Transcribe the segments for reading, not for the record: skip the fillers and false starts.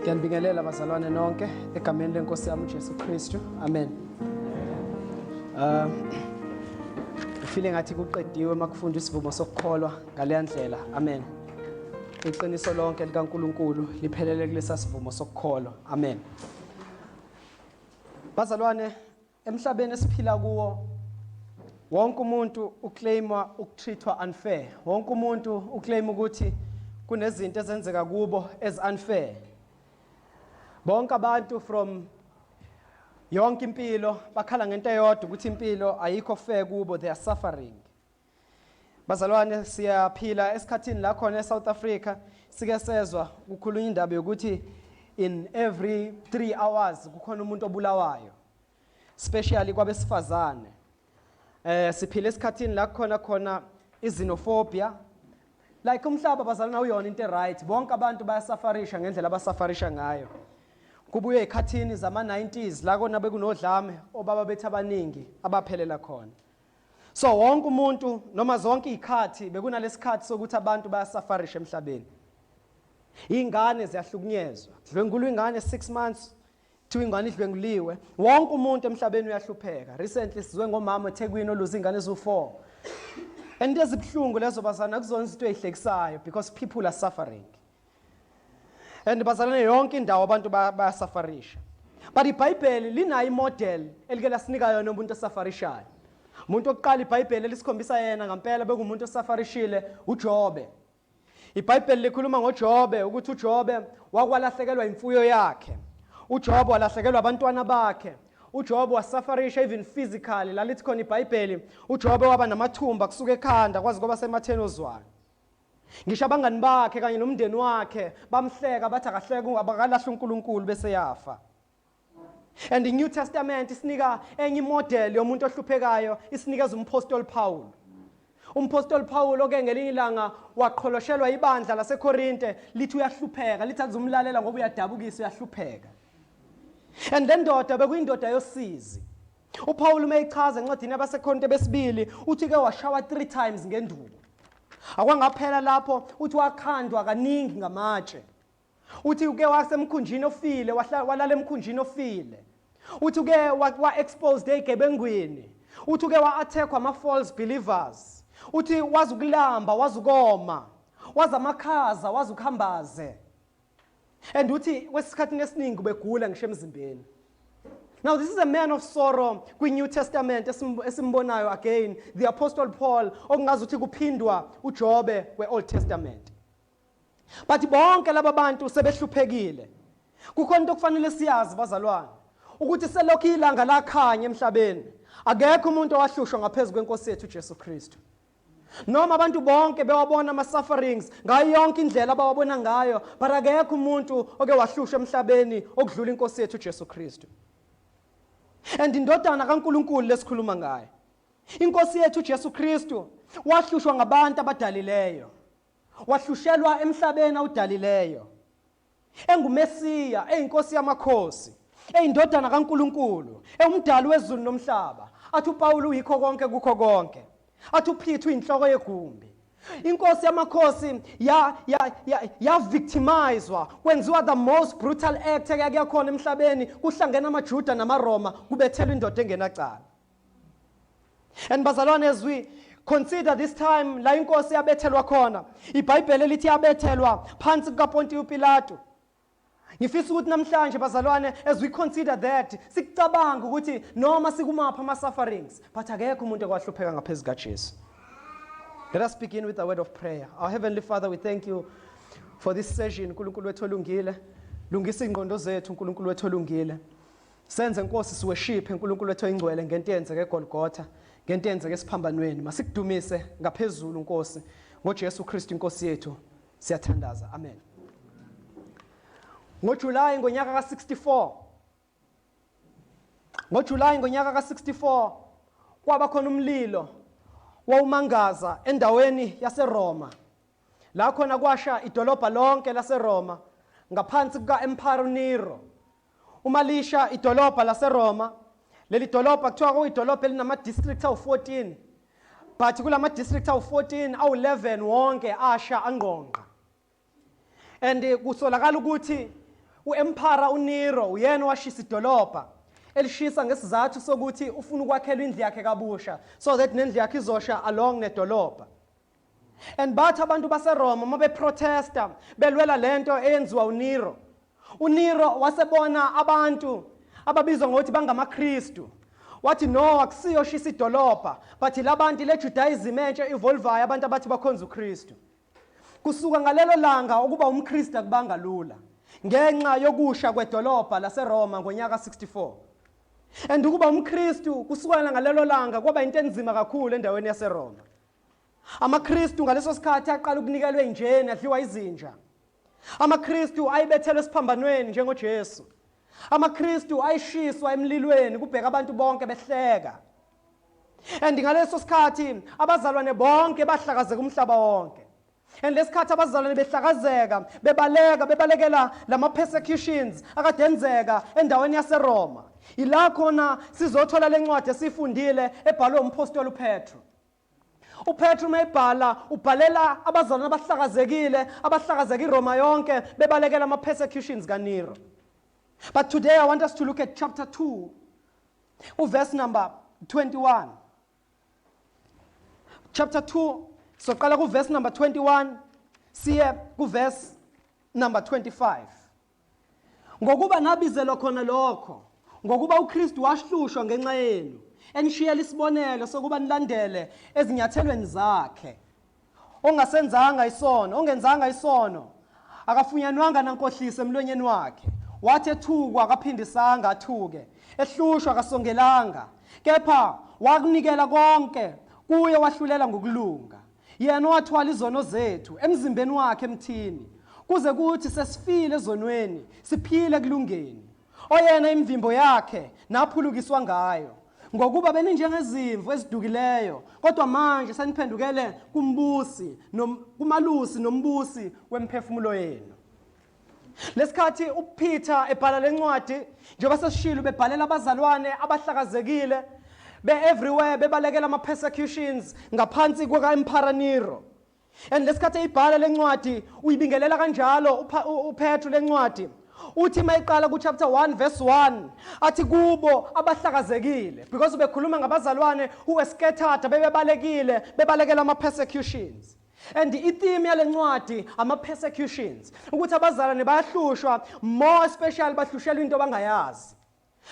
Ngiyanibingelela bazalwane nonke egameni lenkosi yami uJesu Kristu. Amen. Ngifile ngathi kuqediwe makufundwa isivumo sokukholwa ngaleya ndlela. Amen. Iqiniso lonke likaNkuluNkulu liphelele kulesa sivumo sokukholwa. Amen. Bazalwane, emhlabeni esiphila kuwo wonke umuntu uclaima ukutreatwa unfair. Wonke umuntu uclaim ukuthi kunezinto ezenzeka kubo as unfair. Bonke abantu from yonke impilo bakhala ngento eyodwa ukuthi impilo ayikho fair kubo, they are suffering. Bazalwane, siyaphila esikhathini la khona eSouth Africa sike sezwa kukhulunywa indaba yokuthi in every 3 hours kukhona umuntu obulawayo, especially kwabesifazane. Siphila esikhathini la khona khona i-xenophobia, like umhlaba bazalwana uyona into right, bonke abantu bayasufferisha ngendlela abasufferisha ngayo. Kubuye ezikhathini zama 90s la kona bekunodlame obaba bethu abaningi abaphelela khona. So wonke umuntu noma zonke izikhathi bekunalesikhathi sokuthi abantu bayasufferisha emhlabeni. Ingane ziyahlukunyezwa, dlwengulwa ingane 6 months, kuthiwa ingane idlwenguliwe. Wonke umuntu emhlabeni uyahlupheka. Recently sizwe ngomama eThekwini oluza ingane ezu4. And ezibuhlungu lezo bazana, kuzona izinto ezihlekisayo because people are suffering. And bazalwane, yonke indawo abantu bayasufferisha. But iBhayibheli linayo imodel elike lasinika yona umuntu osufferishayo. Umuntu oqala iBhayibheli elisikhombisa yena ngempela bekumuntu osufferishile uJobe. IBhayibheli likhuluma ngoJobe ukuthi uJobe wakwalahlekelwa imfuyo yakhe. uJobe walahlekelwa abantwana bakhe. uJobe wasufferisha even physically, lalithi khona iBhayibheli uJobe waba namathumba kusuka ekhanda kwaze kwaba sematheni ozwane. Ngisho abangani bakhe kanye nomndeni wakhe bamhleka bathi akahleke abakalahla uNkulunkulu bese yafa. And the New Testament isinika enye imodel yomuntu ohluphekayo, isinikeza umpostoli Paul. Umpostoli Paul oke ngelinye ilanga waqholoshelwa ibandla laseKorinte lithi uyahlupheka, lithi akuzumlalela ngoba uyadabukisa, uyahlupheka. And le ndoda bekuyindoda yosizi. UPaul uma echaza encwadini yabaseKorinte besibili uthi ke washawa 3 times ngenduku. Akwangaphela lapho, uthi wakhandwa kaningi ngamatshe. Uthi uke wasemkhunjini ofile, walala emkhunjini ofile. Uthi uke wa-exposed ezigebengwini. Uthi uke wa-attackwa ama-false believers. Uthi wazi ukulamba, wazi ukoma, wazi amakhaza, wazi ukuhambaze. And uthi kwesikhathini esiningi ubegula ngisho emzimbeni. Now this is a man of sorrow kwi-New Testament esimbonayo again, the Apostle Paul, okungazuthi kuphindwa uJobe we-Old Testament. But bonke laba bantu sebehluphekile. Kukhona into okufanele siyazi bazalwane, ukuthi selokhu ilanga lakhanya emhlabeni, akekho umuntu owahlushwa ngaphezulu kwenkosi yethu uJesu Kristu. Noma abantu bonke bewabona ama sufferings ngayo yonke indlela abawabona ngayo, but akekho umuntu oke wahlushwa emhlabeni okudlula inkosi yethu uJesu Kristu. And indodana kaNkuluNkulu lesikhuluma ngayo, inkosi yethu uJesu Kristu, wahlushwa ngabantu abadalileyo, wahlushelwa emhlabeni awudalileyo, enguMesiya, eyinkosi yamakhosi, eyindodana kaNkuluNkulu, ewumdali wezulu nomhlaba. Athi uPawulu uyikho konke kukho konke. Athi uPeter uyinhloko yegumbi. Inkosi yamakhosi ya ya ya, ya victimizwa, kwenziwa the most brutal act ekuyake yakhona emhlabeni, kuhlangena amaJuda namaRoma, kubethelwa indoda engenacala. And bazalwane, as we consider this time la inkosi yabethelwa khona, iBhayibheli elithi yabethelwa phansi kukaPontiyu Pilato. Ngifisa ukuthi namhlanje bazalwane, as we consider that, sikucabanga ukuthi noma sikumapha ama sufferings, but akekho umuntu okwahlupheka ngaphezulu kaJesu. Let us begin with a word of prayer. Our Heavenly Father, we thank you for this session. uNkulunkulu wethu olungile, lungisa ingqondo zethu, uNkulunkulu wethu olungile. Senze Nkosi siworship uNkulunkulu wethu oyingcwele ngento eyenzeke eGolgotha, ngento eyenzeke esiphambanweni. Masikudumise ngaphezulu Nkosi, ngoJesu Kristu inkosi yethu. Siyathandaza. Amen. NgoJuly ngonyaka ka64, ngoJuly ngonyaka ka64 kwaba khona umlilo wawumangaza endaweni yaseRoma. La khona kwasha idolobha lonke laseRoma ngaphansi kuka-Emperor Nero. Uma lisha idolobha laseRoma, leli dolobha kuthiwa kuyidolobha elinama districts awu-14, but kulama districts awu-14, awu-11 wonke asha angqongqa. And kusolakala ukuthi U-Emperor uNero uyena owashisa idolobha elishisa ngesizathu sokuthi ufuna ukwakhelwa indlu yakhe kabusha so that nendlu yakhe izosha along nedolobha. And bathi abantu baseRoma uma beprotesta belwela lento eyenziwa uNero, uNero wasebona abantu ababizwa ngokuthi bangamaKristu, wathi no, akusiyo shisa idolobha, but labantu le Judaism entsha evolvayo, abantu abathi bakhonza uKristu. Kusuka ngalelo langa ukuba umKristu akubanga lula ngenxa yokusha kwedolobha laseRoma ngonyaka 64. And ukuba umKristu kusukela ngalelo langa kwaba into enzima kakhulu endaweni yaseRoma. AmaKristu ngaleso sikhathi aqala ukunikelwa enjeni, adliwa izinja. AmaKristu ayebethelwe esiphambanweni njengoJesu. AmaKristu ayishiswa emlilweni kubheka abantu bonke behleka. And ngaleso sikhathi abazalwane bonke bahlakazeka umhlaba wonke. And lesikhathi abazalwane behlakazeka, bebaleka, bebalekela lama persecutions akade enzeka endaweni yaseRoma. Ila khona sizothola lencwadi esifundile ebhalwe umpostoli uPetro. UPetro uma ebhala ubhalela abazalwane abahlakazekile, abahlakazeka iRoma yonke bebalekela ama persecutions kaNero. But today I want us to look at chapter 2, uverse number 21. Chapter 2 soqala kuverse number 21 siye kuverse number 25. Ngokuba nabizelwa khona lokho, ngokuba uKristu wahlushwa ngenxa yenu, enishiyela isibonelo sokuba nilandele ezinyathelweni zakhe. Ongasenzanga isono, ongenzanga isono, akafunyanwanga nankohliso emlonyeni wakhe. Wathi ethukwa akaphindisanga athuke, ehlushwa akasongelanga, kepha wakunikela konke kuye wahlulela ngokulunga. Yena owathwala izono zethu emzimbeni wakhe emthini, kuze kuthi sesifile ezonweni, siphile ekulungeni. Oyena imivimbo yakhe naphulukiswa ngayo. Ngokuba beninjengezimvu ezidukileyo, kodwa manje seniphendukele kumbusi, kumalusi nombusi wemphefumulo yenu. Lesikhathi uPeter ebhala lencwadi, njengoba sesishilo, bebhalela abazalwane abahlakazekile be everywhere bebalekela ama persecutions ngaphansi kuka Emperor Nero. And lesikhathi eyibhala lencwadi uyibingelela kanjalo uPetro lencwadi. Uthi mayiqala ku chapter 1 verse 1 athi kubo abahlakazekile, because bekhuluma ngabazalwane who were scattered, bebebalekile bebalekela ama persecutions. And i-theme yalencwadi ama persecutions, ukuthi abazalwane bayahlushwa, more especially bahlushelwa into abangayazi,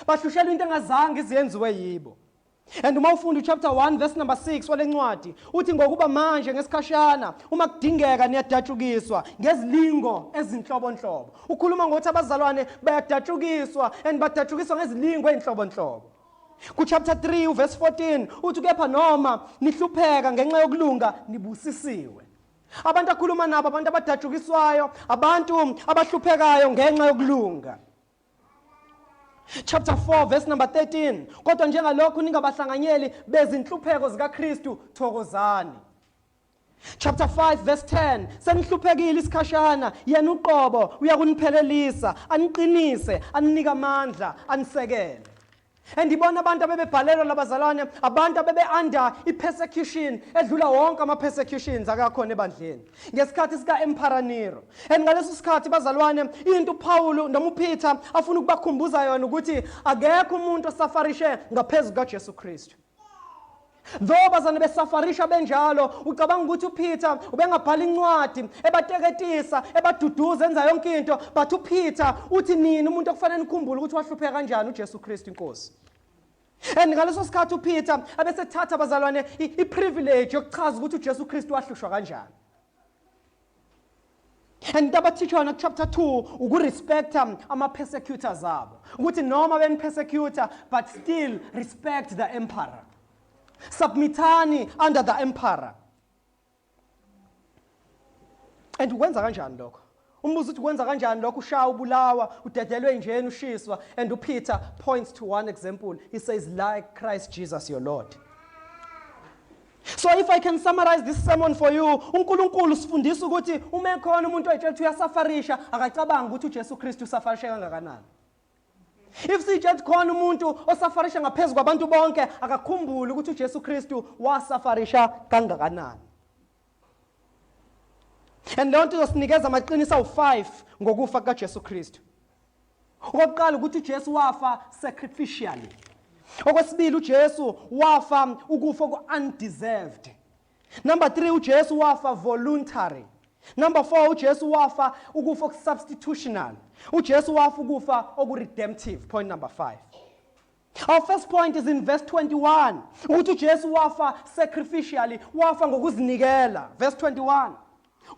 bahlushelwa into engazange izenziwe yibo. And uma ufunda uchapter 1 verse number 6 walencwadi uthi ngokuba manje ngesikhashana uma kudingeka niyadatshukiswa ngezilingo ezinhlobonhlobo. Ukhuluma ngokuthi abazalwane bayadatshukiswa and badatshukiswa ngezilingo ezinhlobonhlobo. Ku-chapter 3 uverse 14 uthi kepha noma nihlupheka ngenxa yokulunga nibusisiwe. Abantu akhuluma nabo abantu abadatshukiswayo, abantu abahluphekayo ngenxa yokulunga. Chapter 4 verse number 13, kodwa njengalokhu ningabahlanganyeli bezinhlupheko zikaKristu, thokozani. Chapter 5 verse 10, senihluphekile isikhashana, yena uqobo uyakuniphelelisa, aniqinise, aninike amandla, anisekele. Andibona abantu abebebhalelwa labazalwane, abantu abebe under i-persecution edlula wonke ama-persecutions akakhona ebandleni ngesikhathi sika-Emperor Nero. And ngaleso sikhathi bazalwane, into uPaul noma uPeter afuna ukubakhumbuza yona ukuthi akekho umuntu osufferishe ngaphezu kukaJesu Kristu. Though bazane besufferisha benjalo, ucabanga ukuthi uPeter ubengabhala incwadi ebateketisa, ebaduduza, enza yonke into, but uPeter uthi nini umuntu okufanele nikhumbule ukuthi wahlupheka kanjani uJesu Kristu inkosi. And ngaleso sikhathi uPeter abesethatha bazalwane i-privilege yokuchaza ukuthi uJesu Kristu wahlushwa kanjani. And into abathishwa yona chapter 2 ukurespecta ama-persecutors abo, ukuthi noma beni-persecutor but still respect the emperor, submitani under the emperor. And ukwenza kanjani lokho? Umbuzo uthi kwenza kanjani lokho? Ushaya, ubulawa, udedelwe njeni, ushiswa. And uPeter points to one example. He says, like Christ Jesus your Lord. So if I can summarize this sermon for you, uNkulunkulu sifundisa ukuthi uma ekhona umuntu oyitshela ukuthi uyasufferisha, akacabanga ukuthi uJesu Kristu usufferishe kangakanani. If sitshela khona umuntu osufferisha ngaphezulu kwabantu bonke, akakhumbule ukuthi uJesu Kristu wasufferisha kangakanani. And leyo nto izosinikeza amaqiniso awu-5 ngokufa kukaJesu Kristu. Okokuqala ukuthi uJesu wafa sacrificially. Okwesibili, uJesu wafa ukufa ku-undeserved. Number 3, uJesu wafa voluntary. Number 4, uJesu wafa ukufa oku-substitutional. UJesu wafa ukufa oku-redemptive. Point number 5. Our first point is in verse 21, ukuthi uJesu wafa sacrificially, wafa ngokuzinikela. Verse 21.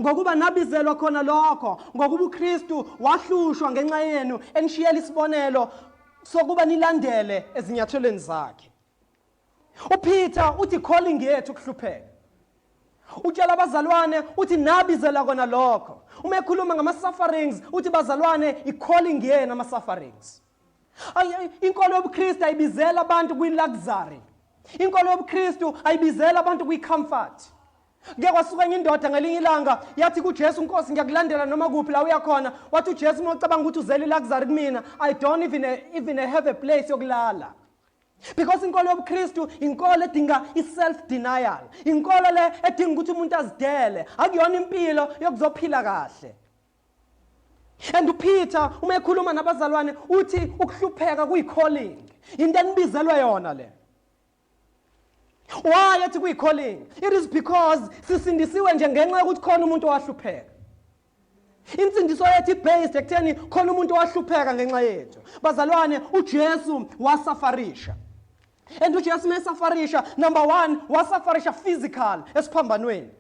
Ngokuba nabizelwa khona lokho, ngokuba uKristu wahlushwa ngenxa yenu, enishiyela isibonelo sokuba nilandele ezinyathelweni zakhe. UPeter uthi calling yethu ukuhlupheka. Utshela abazalwane uthi nabizela kona lokho. Uma ekhuluma ngama sufferings uthi bazalwane i-calling yenu ama sufferings. Inkolo yobuKristu ayibizela abantu kwi-luxury. Inkolo yobuKristu ayibizela abantu kwi-comfort. Kuke kwasuka enye indoda ngelinye ilanga yathi kuJesu, Nkosi, ngiyakulandela noma kuphi la uya khona. Wathi uJesu, uma ucabanga ukuthi uzele i-luxury kumina, I don't even have a place yokulala. Because inkolo yobuKristu inkolo edinga i-self denial. Inkolo le edinga ukuthi umuntu azidele. Akuyona impilo yokuzophila kahle. And uPeter uma ekhuluma nabazalwane uthi ukuhlupheka kuyi-calling. Into enibizelwe yona le. Why ethi kuyi-calling? It is because sisindisiwe nje ngenxa yokuthi khona umuntu owahlupheka. Insindiso yethu i-based ekutheni khona umuntu owahlupheka ngenxa yethu. Bazalwane, uJesu wasufferisha. And uJesu mesufferisha, number 1, wasufferisha physical esiphambanweni.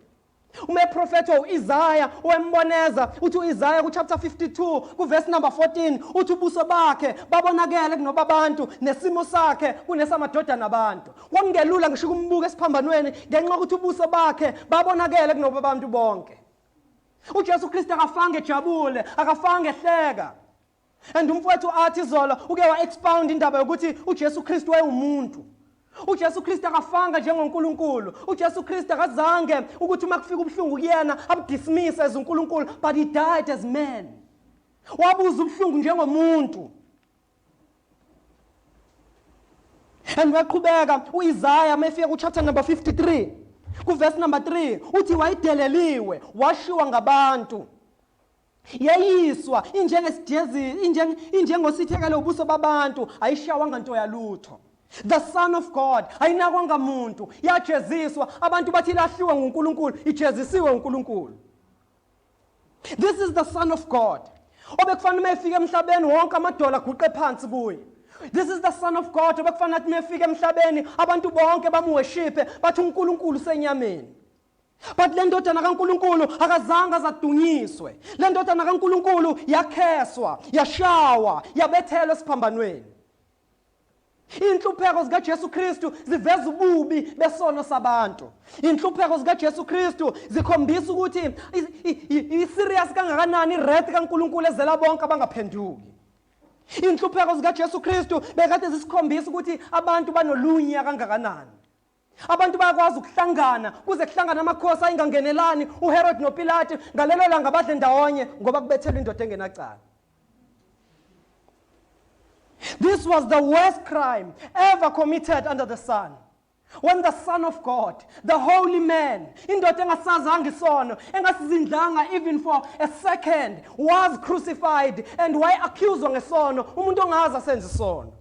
Uma eprofetha uIsaya wemboneza uthi uIsaya ku chapter 52 ku verse number 14 uthi ubuso bakhe babonakele kunobabantu nesimo sakhe kunesamadodana abantu. Kwakungelula ngisho ukumbuka esiphambanweni ngenxa yokuthi ubuso bakhe babonakele kunobabantu bonke. UJesu Kristu akafange ejabule, akafange ehleka. And umfowethu athi izolo uke wa-expound indaba yokuthi uJesu Kristu wayewumuntu. UJesu Kristu akafanga njengoNkulunkulu. UJesu Kristu akazange ukuthi uma kufika ubuhlungu kuyena abudismiss as uNkulunkulu, but he died as man. Wabuza ubuhlungu njengomuntu. And waqhubeka uIsaya mefika ku chapter number 53 ku verse number 3 uthi wayedeleliwe, washiwa ngabantu. Yeyiswa injengesijezi, injengosithekelo ubuso babantu, ayishawanga nto yalutho. The Son of God ayinakwanga muntu, yajeziswa, abantu bathi ilahliwe nguNkulunkulu, ijezisiwe uNkulunkulu. This is the Son of God obekufanele uma efika emhlabeni wonke amadola aguqe phansi kuye. This is the Son of God obekufanele athi uma efika emhlabeni abantu bonke bamuworshiphe bathi uNkulunkulu usenyameni. But le ndodana kaNkulunkulu akazange azadunyiswe. Le ndodana kaNkulunkulu yakheswa, yashawa, yabethelwa esiphambanweni. Inhlupheko zikaJesu Kristu ziveza ububi besono sabantu. Inhlupheko zikaJesu Kristu zikhombisa ukuthi i-serious kangakanani i-wrath kaNkulunkulu ezela bonke abangaphenduki. Inhlupheko zikaJesu Kristu bekade zisikhombisa ukuthi abantu banolunya kangakanani. Abantu bayakwazi ukuhlangana kuze kuhlangane amakhosi ayingangenelani uHerod noPilati ngalelo langa badle ndawonye ngoba kubethelwa indoda engenacala. This was the worst crime ever committed under the sun. When the Son of God, the holy man, indoda engasazanga isono, engasizindlanga even for a second, was crucified and why accused ngesono, umuntu ongazi asenze isono.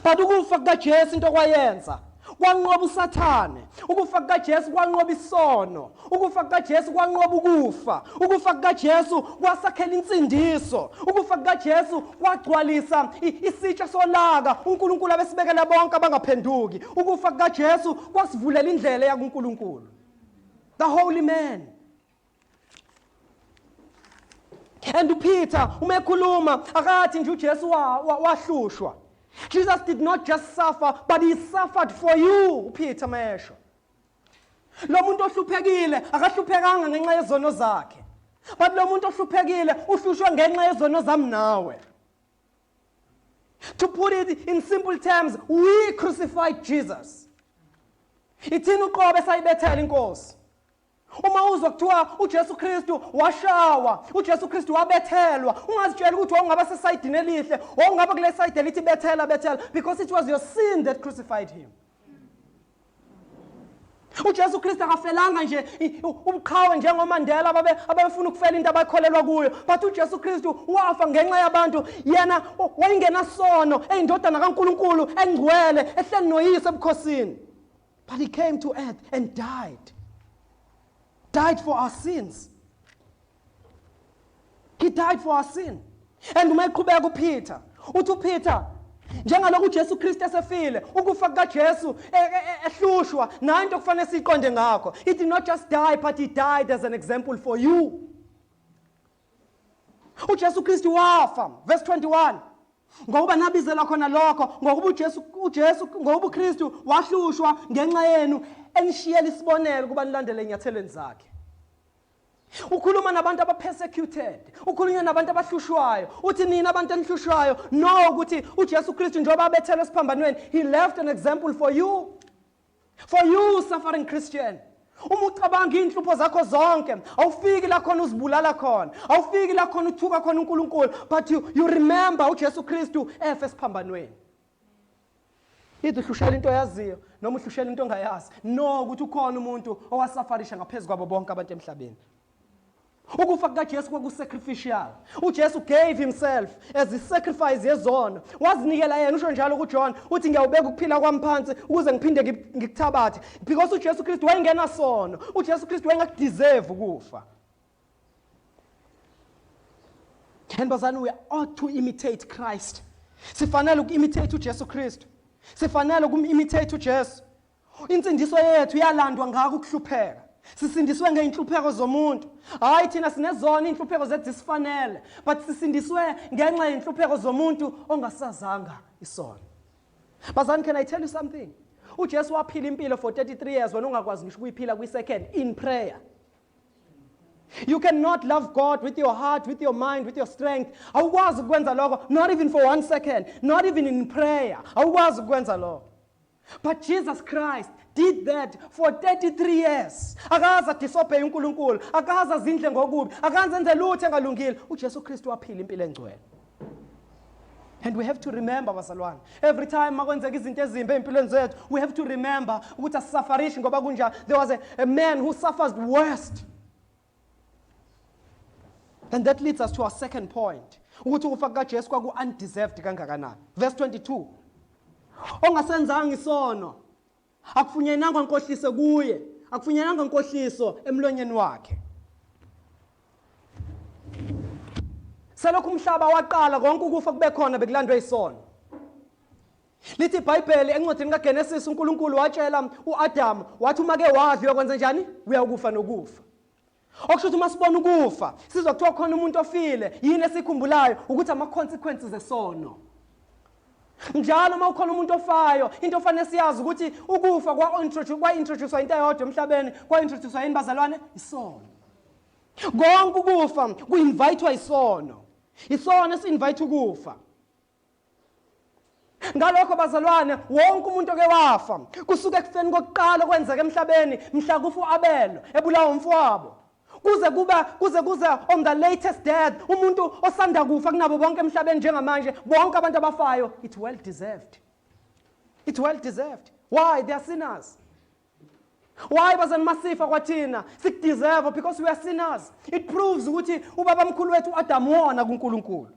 But ukufa kukaJesu into okwayenza kwanqoba uSathane. Ukufa kukaJesu kwanqoba isono. Ukufa kukaJesu kwanqoba ukufa. Ukufa kukaJesu kwasakhela insindiso. Ukufa kukaJesu kwagcwalisa isitsha solaka uNkulunkulu abesibekela bonke abangaphenduki. Ukufa kukaJesu kwasivulela indlela eya kuNkulunkulu. The holy man. And uPeter uma ekhuluma akathi nje uJesu wahlushwa. Jesus did not just suffer, but he suffered for you, uPeter mesho. Lo muntu ohluphekile akahluphekanga ngenxa yezono zakhe. But lo muntu ohluphekile uhlushwe ngenxa yezono zami nawe. To put it in simple terms, we crucified Jesus. Ithina uqobo esayibethela inkosi. Uma uzwa kuthiwa uJesu Kristu washawa, uJesu Kristu wabethelwa, ungazitshela ukuthi wawungaba sesayidini elihle, wawungaba kule side elithi bethela bethela, because it was your sin that crucified him. UJesu Kristu akafelanga nje ubuqhawe njengoMandela ababe ababefuna ukufela into abakholelwa kuyo, but uJesu Kristu wafa ngenxa yabantu. Yena wayengenasono, eyindodana kaNkulunkulu engcwele, ehleli noyise ebukhosini, but he came to earth and died for our sins. He died for our sin. And uma eqhubeka uPeter, uthi uPeter, njengalokhu uJesu Kristu esefile, ukufa kukaJesu ehlushwa, nayo into okufanele siyiqonde ngakho. He did not just die, but he died as an example for you. UJesu Kristu wafa, verse 21. Ngokuba nabizelwa khona lokho, ngokuba uJesu ngokuba uKristu wahlushwa ngenxa yenu, enishiyela isibonelo kuba nilandele enyathelweni zakhe. Ukhuluma nabantu abapersecuted, ukhulunywa nabantu abahlushwayo. Uthi nina abantu enihlushwayo, know ukuthi uJesu Kristu njengoba abethelwe esiphambanweni, he left an example for you. For you suffering Christian. Uma ucabanga inhlupho zakho zonke, awufiki la khona uzibulala khona, awufiki la khona uthuka khona uNkulunkulu, but you remember uJesu Kristu efe esiphambanweni. Either uhlushela into oyaziyo noma uhlushela into ongayazi. No, ukuthi ukhona umuntu owasufferisha ngaphezu kwabo bonke abantu emhlabeni. Ukufa kukaJesu kwakusacrificial. UJesu gave himself as a sacrifice yezono. Wazinikela yena, usho njalo kuJohn, uthi ngiyawubeka ukuphila kwami phansi ukuze ngiphinde ngikuthabathe. Because uJesu Kristu wayengenasono. UJesu Kristu wayengakudeserve ukufa. And bazalwane, we ought to imitate Christ. Sifanele ukuimitate uJesu Kristu. Sifanele ukumimitate uJesu. Insindiso yethu yalandwa ngako ukuhlupheka. Sisindiswe ngeinhlupheko zomuntu. Hayi, thina sinezona inhlupheko zethu zisifanele, but sisindiswe ngenxa yenhlupheko zomuntu ongasazanga isono. Bazalwane, can I tell you something? UJesu waphila impilo for 33 years wena ungakwazi ngisho ukuyiphila kwi-second in prayer. You cannot love God with your heart, with your mind, with your strength. Awukwazi ukwenza lokho, not even for one second, not even in prayer. Awukwazi ukwenza lokho. But Jesus Christ did that for 33 years. Akaze disobey uNkulunkulu, akaze azindle ngokubi, akaze enze lutho engalungile. UJesu Kristu waphila impilo engcwele. And we have to remember, bazalwane, every time makwenzeka izinto ezimbi empilweni zethu, we have to remember ukuthi asisufferishi ngoba kunjani. There was a man who suffers worst. And that leads us to our second point. Ukuthi ukufa kukaJesu kwaku undeserved kangakanani. Verse 22. Ongasenzanga isono, akufunyenanga nkohliso kuye, akufunyenanga nkohliso emlonyeni wakhe. Selokhu umhlaba waqala, konke ukufa kube khona bekulandwe isono. Lithi iBhayibheli encwadini kaGenesis, uNkulunkulu watshela uAdam, wathi uma ke wadla uyakwenza njani? Uyakufa nokufa. Okusho ukuthi uma sibona ukufa, sizwa kuthiwa khona umuntu ofile, yini esikhumbulayo? Ukuthi ama-consequences esono. Njalo uma ukhona umuntu ofayo, into ofanele siyazi ukuthi ukufa kwa-introducewa into eyodwa emhlabeni. Kwa-introducewa yini, bazalwane? Isono. Konke ukufa ku-invitewa isono. Isono esi-invite ukufa. Ngalokho bazalwane, wonke umuntu oke wafa kusuka ekufeni kokuqala okwenzeka emhlabeni mhla kufa uAbel ebulawa umfowabo, kuze kuba kuze kuze on the latest death, umuntu osanda kufa kunabo bonke emhlabeni njengamanje, bonke abantu abafayo, it's well deserved, it's well deserved. Why? They are sinners. Why, bazalwane, masifa kwathina sikudeserve? Because we are sinners. It proves ukuthi ubaba mkhulu wethu uAdam wona kuNkulunkulu.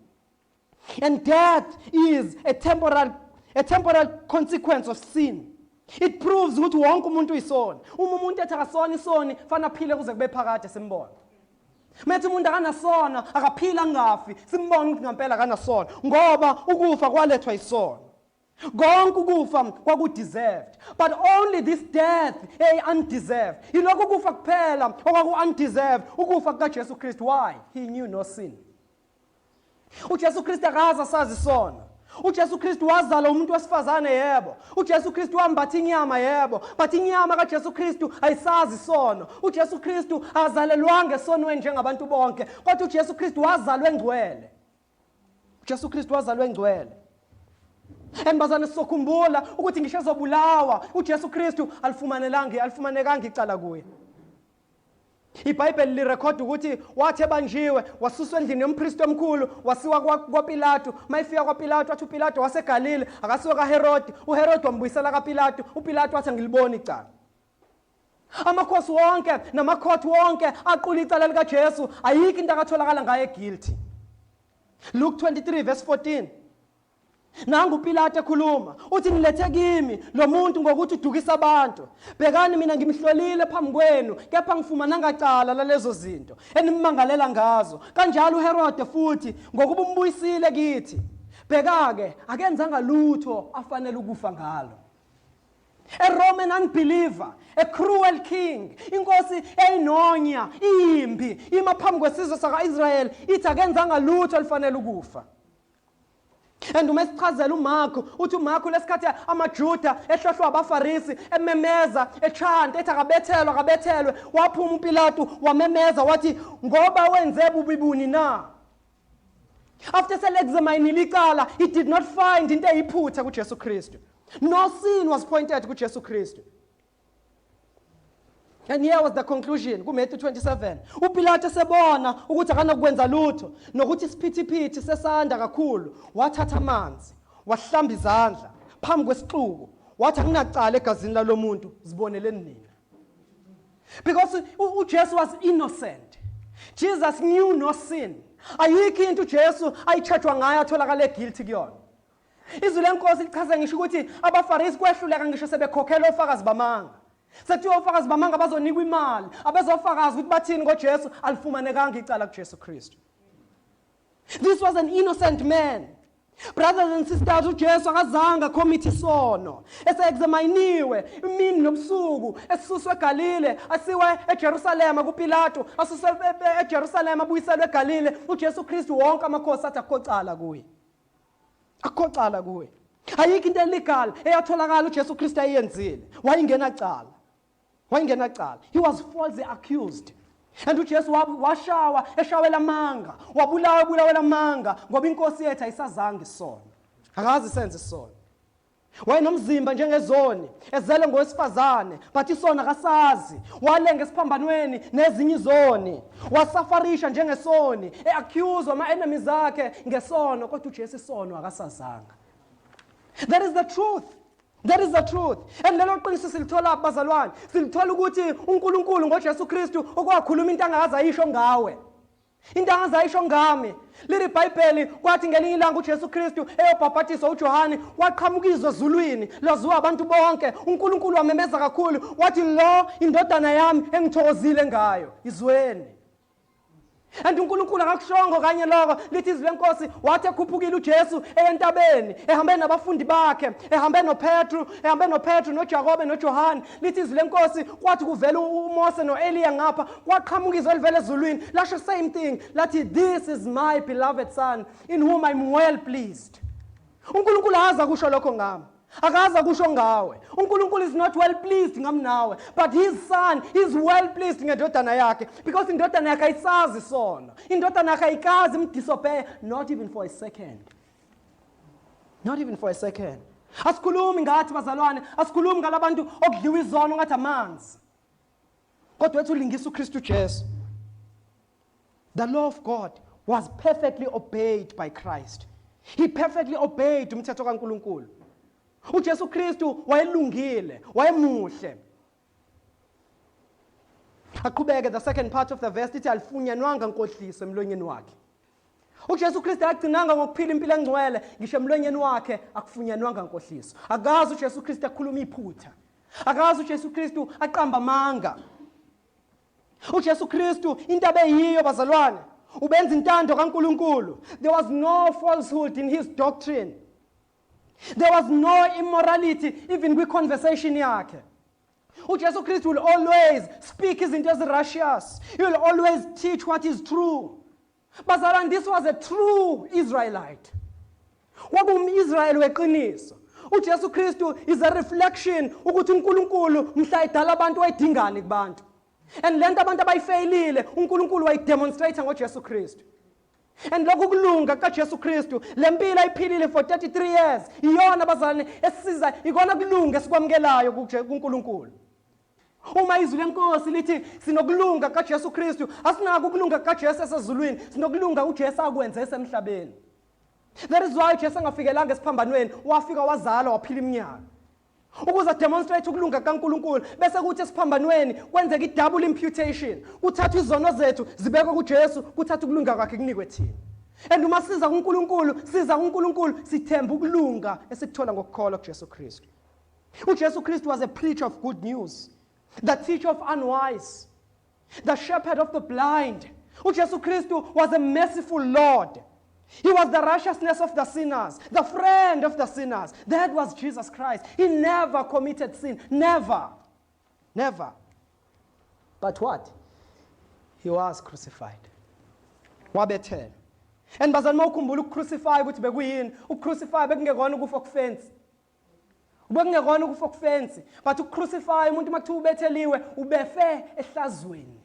And death is a temporal consequence of sin. It proves ukuthi wonke umuntu uyisoni. Uma umuntu ethi akasona isoni, fanele aphile kuze kube phakade simbone. Methi umuntu akanasona, akaphila angafi, simbone ukuthi ngempela akanasona, ngoba ukufa kwalethwa isono. Konke ukufa kwaku-deserved, but only this death eyi-undeserved. Yilokhu kufa kuphela okwaku-undeserved, ukufa kukaJesu Kristu. Why? He knew no sin. UJesu Kristu akaze asazi isono. UJesu Kristu wazalwa umuntu wesifazane, yebo. UJesu Kristu wambatha inyama, yebo. But inyama kaJesu Kristu ayisazi isono. UJesu Kristu azalelwanga esonweni njengabantu bonke, kodwa uJesu Kristu wazalwa engcwele. UJesu Kristu wazalwa engcwele. And bazalwane, sizokhumbula ukuthi ngisho ezobulawa uJesu Kristu, alifumanelanga alifumanekanga icala kuye. IBhayibheli lirekhoda ukuthi wathi ebanjiwe, wasuswa endlini yompristi omkhulu, wasiwa kwaPilato. Mayifika kwaPilato, wathi uPilato waseGalile akasiwe kaHerodi. UHerodi wambuyisela kaPilato. UPilato wathi, "Angiliboni icala." Amakhosi wonke namakhoti wonke aqula icala likaJesu, ayikho into akatholakala ngaye guilty. Luke 23 verse 14. Nangu uPilato ekhuluma, uthi nilethe kimi lo muntu ngokuthi udukisa abantu. Bhekani mina ngimhlolile phambi kwenu, kepha ngifumananga cala lalezo zinto enimmangalela ngazo. Kanjalo uHerode futhi ngokuba umbuyisile kithi. Bheka-ke akenzanga lutho afanele ukufa ngalo. A Roman unbeliever, a cruel king, inkosi eyinonya, imbi, ima phambi kwesizwe saka-Israyeli ithi akenzanga lutho olufanele ukufa. And uma esichazela uMarko, uthi uMarko lesikhathi amaJuda ehlohlwa abaFarisi ememeza echanta ethi akabethelwe akabethelwe, waphuma uPilatu wamemeza wathi ngoba wenze bubi buni na? After sele-examinile icala, he did not find into eyiphutha kuJesu Kristu. No sin was pointed kuJesu Kristu. And here was the conclusion kuMatthew 27. UPilato esebona ukuthi akanakwenza lutho nokuthi isiphithiphithi sesanda kakhulu, wathatha amanzi, wahlamba izandla phambi kwesixuku, wathi anginacala egazini lalomuntu, ziboneleni nina. Because uJesu was innocent. Jesus knew no sin. Ayikho into uJesu ayichargewa ngayo atholakala guilty kuyona. Izwi lenkosi lichaza ngisho ukuthi abaFarisi kwehluleka ngisho sebekhokhela ofakazi bamanga. Sekuthiwa ofakazi bamanga bazonikwa imali, abezofakaza ukuthi bathini ngoJesu, alifumanekanga icala kuJesu Kristu. This was an innocent man. Brothers and sisters, uJesu akazange acommit isono. Ese-examiniwe imini nobusuku, esuswe eGalile, asiwe eJerusalema kuPilato, asuswe eJerusalema abuyiselwe eGalile. uJesu Kristu wonke amakhosi athi akukho cala kuye. Akukho cala kuye. Ayikho into illegal eyatholakala uJesu Kristu ayenzile. Wayengena cala. Wayengena cala. He was falsely accused. And uJesu washawa eshawela amanga, wabulawa ebulawela amanga ngoba inkosi yethu ayisazange isono. Akazi senze isono. Wayenomzimba njengezoni, ezele ngowesifazane, but isono akasazi. Walenga esiphambanweni nezinye izoni. Wasufferisha njengesoni, eaccuse ama enemies akhe ngesono, kodwa uJesu isono akasazanga. That is the truth. That is the truth. And lelo qiniso silithola bazalwane. Silithola ukuthi uNkulunkulu ngoJesu Kristu okwakhuluma into angakaze ayisho ngawe. Into angakaze ayisho ngami. Liri iBhayibheli kwathi ngelinye ilanga uJesu Kristu eyobhabhatiswa uJohane waqhamuka izwi ezulwini laziwa abantu bonke. uNkulunkulu wamemeza kakhulu wathi lo indodana yami engithokozile ngayo. Izweni. And uNkulunkulu akakushongo kanye lokho lithi izwi lenkosi wathi ekhuphukile uJesu eyentabeni ehambe nabafundi bakhe ehambe noPetru ehambe noPetru noJakobe noJohane lithi izwi lenkosi kwathi kuvela uMose noEliya ngapha kwaqhamuka izwi elivela ezulwini lasho same thing lathi this is my beloved son in whom I'm well pleased. uNkulunkulu akaza kusho lokho ngami. Akaza kusho ngawe. uNkulunkulu is not well pleased ngami nawe, but his son is well pleased ngendodana yakhe because indodana yakhe ayisazi sona. Indodana yakhe ayikazi imdisobey not even for a second. Not even for a second. Asikhulumi ngathi bazalwane, asikhulumi ngalabantu okudliwa izono ngathi amanzi. Kodwa wethu ulingisa uKristu Jesu. The law of God was perfectly obeyed by Christ. He perfectly obeyed umthetho kaNkulunkulu. uJesu Kristu wayelungile, wayemuhle. Aqhubeke the second part of the verse ithi alifunyanwanga nkohliso emlonyeni wakhe. uJesu Kristu akagcinanga ngokuphila impilo engcwele, ngisho emlonyeni wakhe akufunyanwanga nkohliso. Akazi uJesu Kristu akhuluma iphutha. Akazi uJesu Kristu aqamba amanga. uJesu Kristu into abeyiyo bazalwane ubenza intando kaNkuluNkulu. There was no falsehood in his doctrine. There was no immorality even kwi-conversation yakhe. uJesu Kristu will always speak izinto ezi-righteous. He will always teach what is true. Bazalwane, this was a true Israelite. Kwakuwum-Israyeli weqiniso. uJesu Kristu is a reflection ukuthi uNkulunkulu mhla edala abantu wayedingani kubantu. And lento abantu abayifeyilile uNkulunkulu wayidemonstrate ngoJesu Kristu. And lokhu kulunga kaJesu Kristu, lempilo ayiphilile for 33 years, iyona bazalwane esisiza, ikona kulunga esikwamukelayo kuNkulunkulu. Uma izwi lenkosi lithi sinokulunga kaJesu Kristu, asinako ukulunga kaJesu esezulwini, sinokulunga uJesu akwenze esemhlabeni. That is why uJesu angafikelanga esiphambanweni, wafika wazalwa waphila iminyaka. Ukuze demonstrate ukulunga kaNkuluNkulu, bese kuthi esiphambanweni kwenzeka i-double imputation. Kuthathwa izono zethu zibekwe kuJesu, kuthathwa ukulunga kwakhe kunikwe thina. And uma siza kuNkulunkulu, siza kuNkulunkulu sithemba ukulunga esikuthola ngokukholwa kuJesu Kristu. UJesu Kristu was a preacher of good news, the teacher of unwise, the shepherd of the blind. UJesu Kristu was a merciful Lord. He was the righteousness of the sinners, the friend of the sinners. That was Jesus Christ. He never committed sin. Never. Never. But what? He was crucified. Wabethelwa. And bazalwane, mawukhumbula ukucrucify ukuthi bekuyini? Ukucrucify bekungekona ukufa okufensi. Bekungekona ukufa okufensi, but ukucrucify umuntu makuthiwa ubetheliwe, ubefe ehlazweni.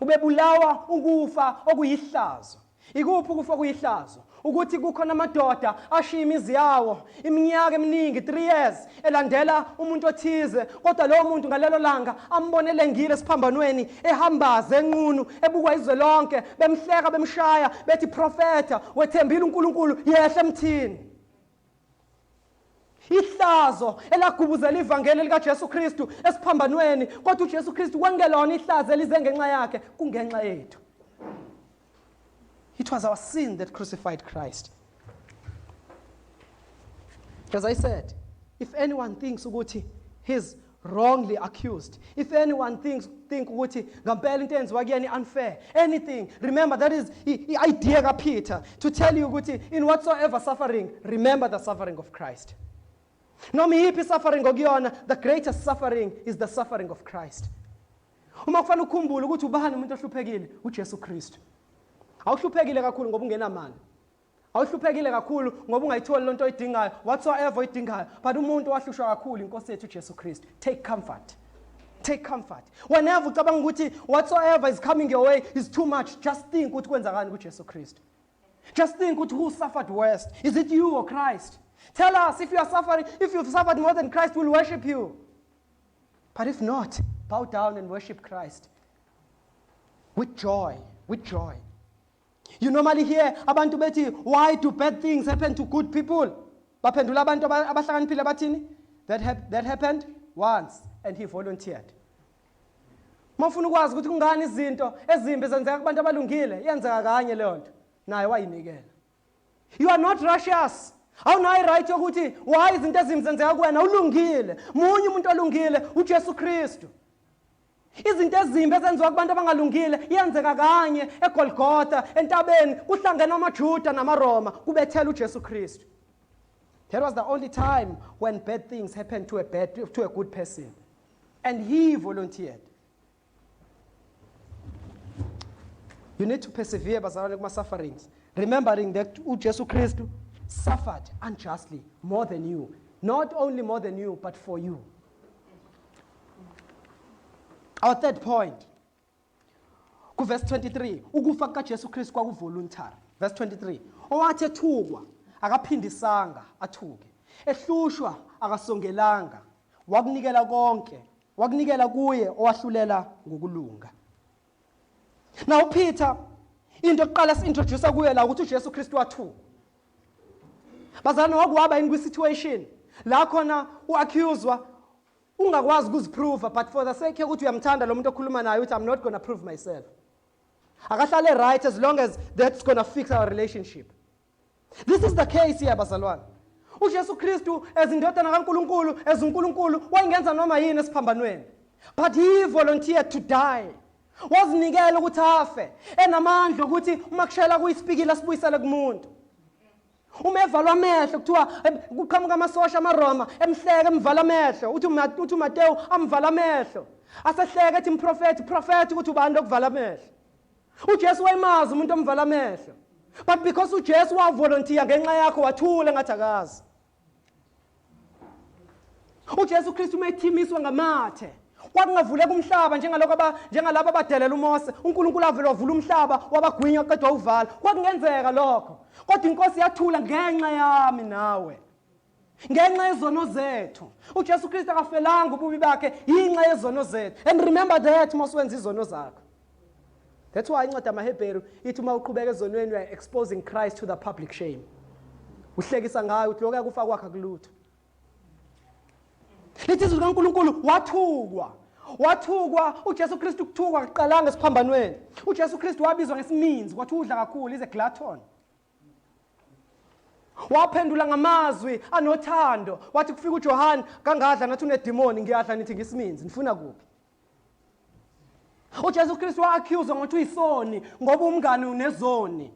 Ubebulawa ukufa okuyihlazo. Ikuphi ukufa okuyihlazo? Ukuthi kukhona amadoda ashiya imizi yawo iminyaka eminingi, 3 years, elandela umuntu othize, kodwa lowo muntu ngalelo langa ambone elengile esiphambanweni, ehambaze enqunu, ebukwa izwe lonke, bemhleka, bemshaya, bethi, "Profeta, wethembile uNkulunkulu, yehla emthini." Ihlazo elagubuzela ivangeli likaJesu Kristu esiphambanweni, kodwa uJesu Kristu kwangelona ihlazo elize ngenxa yakhe, kungenxa yethu. It was our sin that crucified Christ. As I said, if anyone thinks ukuthi he's wrongly accused, if anyone think ukuthi ngampela into enziwa kuyena unfair, anything, remember that is i-idea kaPeter to tell you ukuthi in whatsoever suffering, remember the suffering of Christ. Noma iyiphi suffering okuyona, the greatest suffering is the suffering of Christ. Uma kufanele ukhumbule ukuthi ubani umuntu ohluphekile, uJesu Kristu. Awuhluphekile kakhulu ngoba ungenamali, awuhluphekile kakhulu ngoba ungayitholi lonto oyidingayo, whatsoever oyidingayo, but umuntu owahlushwa kakhulu inkosi yethu uJesu Kristu. Take comfort. Take comfort. Whenever ucabanga ukuthi whatsoever is coming your way is too much, just think ukuthi kwenzakani kuJesu Kristu. Just think ukuthi who suffered worst. Is it you or Christ? Tell us if you are suffering. If you've suffered more than Christ, we'll worship you. But if not, bow down and worship Christ with joy, with joy. You normally hear abantu bethi, "Why do bad things happen to good people?" Baphendula abantu abahlakaniphile bathini? That happened once and he volunteered." Mawufuna ukwazi ukuthi kungani izinto ezimbi zenzeka kubantu abalungile, yenzeka kanye leyo nto. Naye wayinikela. You are not righteous. Awunayo right yokuthi why izinto ezimbi zenzeka kuwena, ulungile. Munye umuntu olungile, uJesu Kristu. Izinto ezimbi ezenziwa kubantu abangalungile yenzeka kanye eGolgotha entabeni, kuhlangene amaJuda namaRoma, kubethela uJesu Kristu. That was the only time when bad things happened to a good person. And he volunteered. You need to persevere, bazalwane, kuma sufferings, remembering that uJesu Kristu suffered unjustly more than you. Not only more than you, but for you. Our third point. Kuverse 23, ukufa kukaJesu Kristu kwakuvoluntary. Verse 23. Owathi ethukwa akaphindisanga athuke. Ehlushwa akasongelanga. Wakunikela konke. Wakunikela kuye owahlulela ngokulunga. Now Peter, into yokuqala si-introduce kuye la ukuthi uJesu Kristu wathukwa. Bazalwane, wakuwaba yini kwi-situation la khona u-accuswa, ungakwazi ukuziprova, but for the sake yokuthi uyamthanda lo muntu okhuluma naye, uthi, "I'm not gonna prove myself. Akahlale right as long as that's gonna fix our relationship"? This is the case here, bazalwane. UJesu Kristu as indodana kaNkuluNkulu, as uNkulunkulu, wayengenza noma yini esiphambanweni. But he volunteered to die. Wazinikela ukuthi afe, enamandla ukuthi uma kushayela kuyisipikile asibuyisele kumuntu. Uma evalwa amehlo, kuthiwa kuqhamuka amasosha amaRoma emhleke, emvala amehlo. Uthi uMateyu amvala amehlo. Asehleke ethi, "Mprofeti, profeti ukuthi ubani lokuvala amehlo." UJesu wayemazi umuntu omvala amehlo. But because uJesu wavolunteer ngenxa yakho, wathula ngathi akazi. UJesu Kristu uma ethimiswa ngamathe, kwakungavuleka umhlaba njengalokho njengalabo abadelela uMose, uNkulunkulu avele wavula umhlaba wabagwinya qedwa wawuvala. Kwakungenzeka lokho. Kodwa inkosi yathula ngenxa yami nawe. Ngenxa yezono zethu. UJesu Kristu akafelanga ububi bakhe, yinxa yezono zethu. And remember that mase wenza izono zakho. That's why incwadi yamaHebheru ithi uma uqhubeka ezonweni, you are exposing Christ to the public shame. Uhlekisa ngayo, uthi lokho kufa kwakhe akulutho. Lithi izwi likaNkulunkulu wathukwa. Wathukwa uJesu Kristu, kuthukwa kuqalanga esiphambanweni. UJesu Kristu wabizwa ngesiminzi, kwathi udla kakhulu, is a glutton. Waphendula ngamazwi anothando, wathi kufika uJohane, kangadla nathi unedemoni, ngiyadla nithi ngisiminzi, nifuna kuphi? UJesu Kristu wa-accuse ngokuthi uyisoni ngoba umngani unezoni.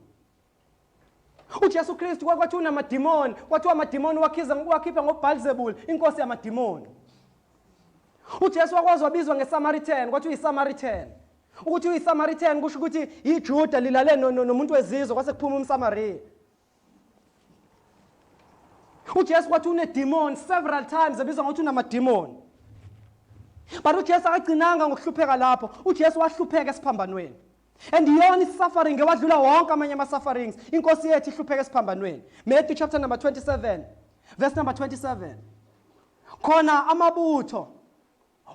UJesu Kristu kwakwathi unamadimoni, kwathiwa amadimoni wakhiza wakhipha ngoBelzebul, inkosi yamadimoni. UJesu wakwazi wabizwa ngeSamaritan, kwathi uyiSamaritan. Ukuthi uyiSamaritan kusho ukuthi iJuda lilale nomuntu wezizwe, kwase kuphuma umSamariya. UJesu kwathi unedemon several times, ebizwa ngokuthi unamademon. But uJesu akagcinanga ngokuhlupheka lapho, uJesu wahlupheka esiphambanweni. And iyona i-suffering ewadlula wonke amanye ama-sufferings. Inkosi yethu ihlupheka esiphambanweni. Matthew chapter number 27, verse number 27. Khona amabutho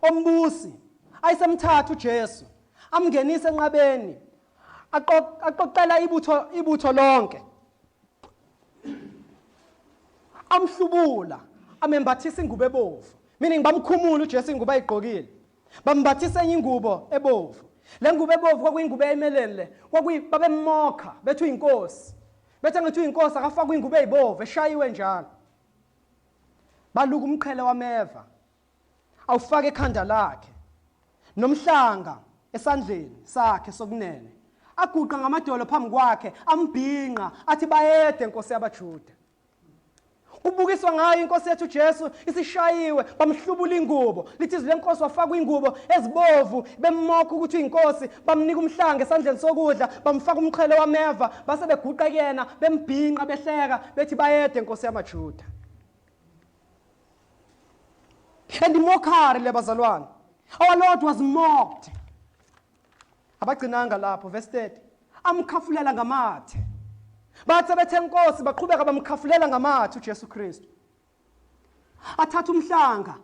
ombusi ayisemthatha uJesu, amngenise enqabeni, aqoqela ibutho lonke, amhlubula, amembathisa ingubo ebovu, meaning bamkhumula uJesu ingubo ayigqokile, bambathisa enye ingubo ebovu. Le ngubo ebovu kwakuyingubo eyayimeleni le, kwakuyi babemokha bethi uyinkosi, bethi angithi uyinkosi akafakwe ingubo eyibovu eshayiwe njalo. Baluka umqhele wameva awufake ekhanda lakhe, nomhlanga esandleni sakhe sokunene, aguqa ngamadolo phambi kwakhe, ambhinqa, athi bayede nkosi yabaJuda. Kubukiswa ngayo inkosi yethu Jesu isishayiwe, bamhlubula ingubo. Lithi izwi lenkosi wafakwa ingubo ezibovu, bemmokha ukuthi uyinkosi, bamnika umhlanga esandleni sokudla, bamfaka umqhele wameva, base beguqa kuyena, bembhinqa behleka, bethi bayede nkosi yamaJuda. And mockery le bazalwane. Our Lord was mocked. Abagcinanga lapho, verse 30. Amkhafulela ngamathe. Bathe bethe inkosi baqhubeka bamkhafulela ngamathe uJesu Kristu. Athatha umhlanga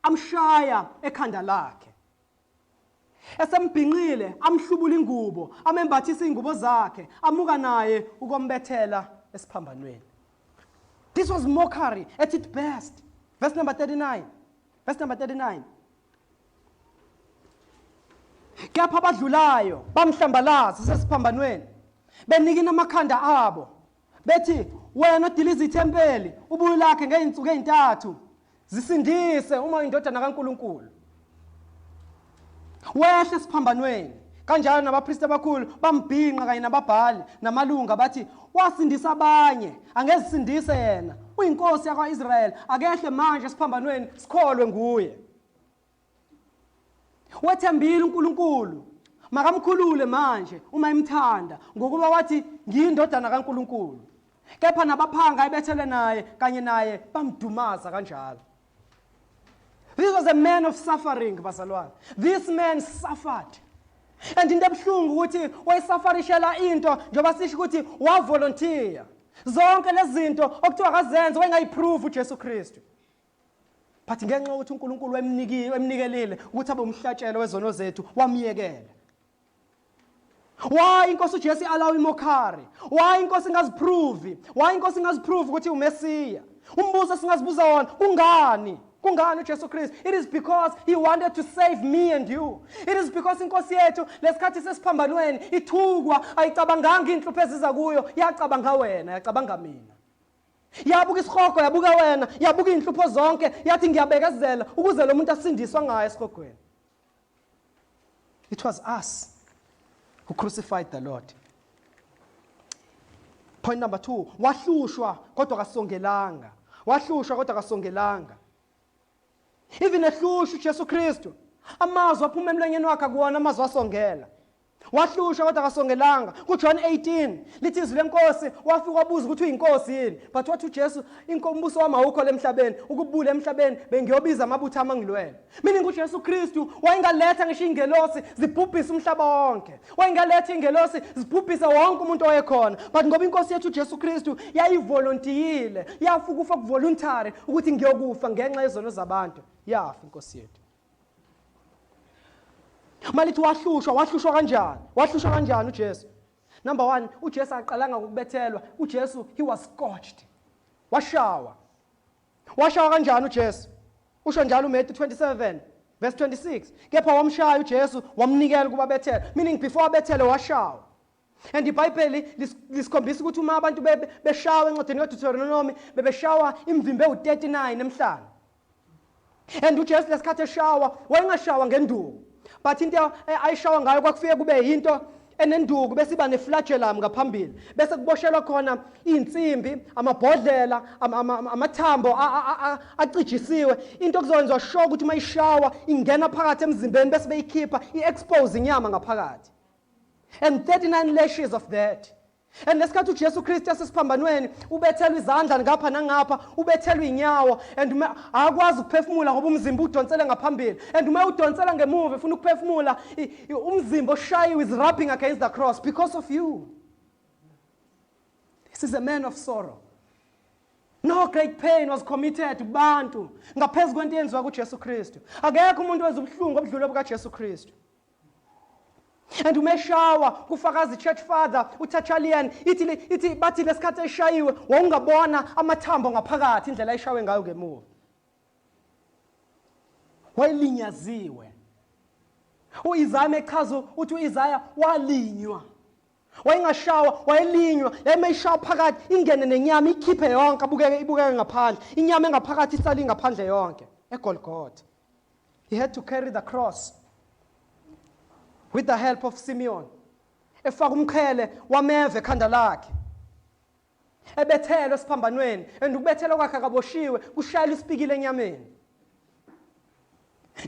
amshaya ekhanda lakhe. Esembhinqile amhlubula ingubo, amembathisa ingubo zakhe, amuka naye ukombethela esiphambanweni. This was mockery at its best. Verse number 39. Verse number 39. Kepha abadlulayo bamhlambalaza sesiphambanweni, benikina amakhanda abo, bethi wena odiliza ithempeli ubuye lakhe ngey'nsuku ey'ntathu, zisindise uma uyindodana kaNkulunkulu. Wehle esiphambanweni. Kanjalo nabapristi abakhulu bambhinqa kanye nababhali namalunga, bathi wasindisa abanye, angezisindise yena, uyinkosi yakwa-Israyeli, akehle manje esiphambanweni sikholwe nguye. Wethembile uNkulunkulu, makamkhulule manje uma emthanda, ngokuba wathi ngiyindodana kaNkulunkulu. Kepha nabaphanga ebethelwe naye kanye naye bamdumaza kanjalo. This was a man of suffering, bazalwane. This man suffered. And into ebuhlungu ukuthi wayesafarishela into, njengoba sisho ukuthi wavolunteer. Zonke lezi zinto okuthiwa akazenze wayengayiprove uJesu Kristu. But ngenxa yokuthi uNkulunkulu wemnikiwe, wemnikelile ukuthi abe umhlatshelo wezono zethu, wamyekela. Why inkosi uJesu allow imockery? Why inkosi ingaziprove? Why inkosi ingaziprove ukuthi uMesiya? Umbuzo esingazibuza wona, kungani? Kungani uJesu Kristu? It is because he wanted to save me and you. It is because inkosi yethu lesikhathi sesiphambanweni ithukwa, ayicabanganga inhlupho eziza kuyo, yacabanga wena, yacabanga mina. Yabuka isihogo, yabuka wena, yabuka inhlupho zonke, yathi ngiyabekezela ukuze lo muntu asindiswa ngayo esihogweni. It was us who crucified the Lord. Point number 2, wahlushwa kodwa kasongelanga. Wahlushwa kodwa kasongelanga. Even ehlushwa uJesu Kristu, amazwi aphuma emlonyeni wakhe akuwona amazwi asongela. Wahlushwa kodwa akasongelanga. KuJohn 18 lithi izwi lenkosi, wafika wabuza ukuthi uyinkosi yini, but wathi uJesu, umbuso wami awukho lemhlabeni, ukubula emhlabeni bengiyobiza amabutho ami angilwele. Meaning uJesu Kristu wayengaletha ngisho ingelosi zibhubhise umhlaba wonke, wayengaletha ingelosi zibhubhise wonke umuntu owayekhona, but ngoba inkosi yethu uJesu Kristu yayivolontiyile, yafa ukufa kuvoluntary ukuthi ngiyokufa ngenxa yezono zabantu, yafa inkosi yethu. Malithi wahlushwa, wahlushwa kanjani? Wahlushwa kanjani uJesu? Number 1, uJesu aqalanga ngokubethelwa. uJesu, he was scorched. Washawa. Washawa kanjani uJesu? Usho njalo uMatthew 27 verse 26. Kepha wamshaya uJesu wamnikela ukuba abethelwe, meaning before abethelwe washawa. And iBhayibheli lisikhombisa ukuthi uma abantu beshawa encwadini kaDeuteronomy bebeshawa imivimbo ewu-39 emhlane. And uJesu lesikhathi eshawa wayengashawa ngenduku. But into ayishawa ngayo kwakufike kube yinto enenduku bese iba neflagellum ngaphambili bese kuboshelwa khona izinsimbi amabhodlela amathambo acijisiwe into kuzokwenziwa sure ukuthi uma ishawa ingena phakathi emzimbeni bese beyikhipha i-expose inyama ngaphakathi and 39 lashes of that. And lesikhathi uJesu Kristu esesiphambanweni ubethelwa izandla ngapha nangapha, ubethelwa inyawo and akwazi ukuphefumula ngoba umzimba udonsele ngaphambili. And uma udonsela ngemuva efuna ukuphefumula, umzimba oshayiwe is rubbing against the cross because of you. This is a man of sorrow. No great pain was committed kubantu ngaphezu kwento eyenziwa kuJesu Kristu. Akekho umuntu wenza ubuhlungu obudlula bukaJesu Kristu. And umeshawa kufakaza ichurch father uTertullian ithi ithi bathi lesikhathi eshayiwe wawungabona amathambo ngaphakathi indlela ayishawe ngayo ngemuva. Wayelinyaziwe. UIsaya echaza uthi uIsaya walinywa. Wayengashawa, wayelinywa, yayimeyishawa phakathi ingene nenyama ikhiphe yonke abukeke ibukeke ngaphandle. Inyama engaphakathi isale ingaphandle yonke eGolgotha. He had to carry the cross with the help of Simeon. Efaka umqhele wameva ekhanda lakhe. Ebethelwe esiphambanweni and ukubethelwa kwakhe akaboshiwe kushayela isipikile enyameni.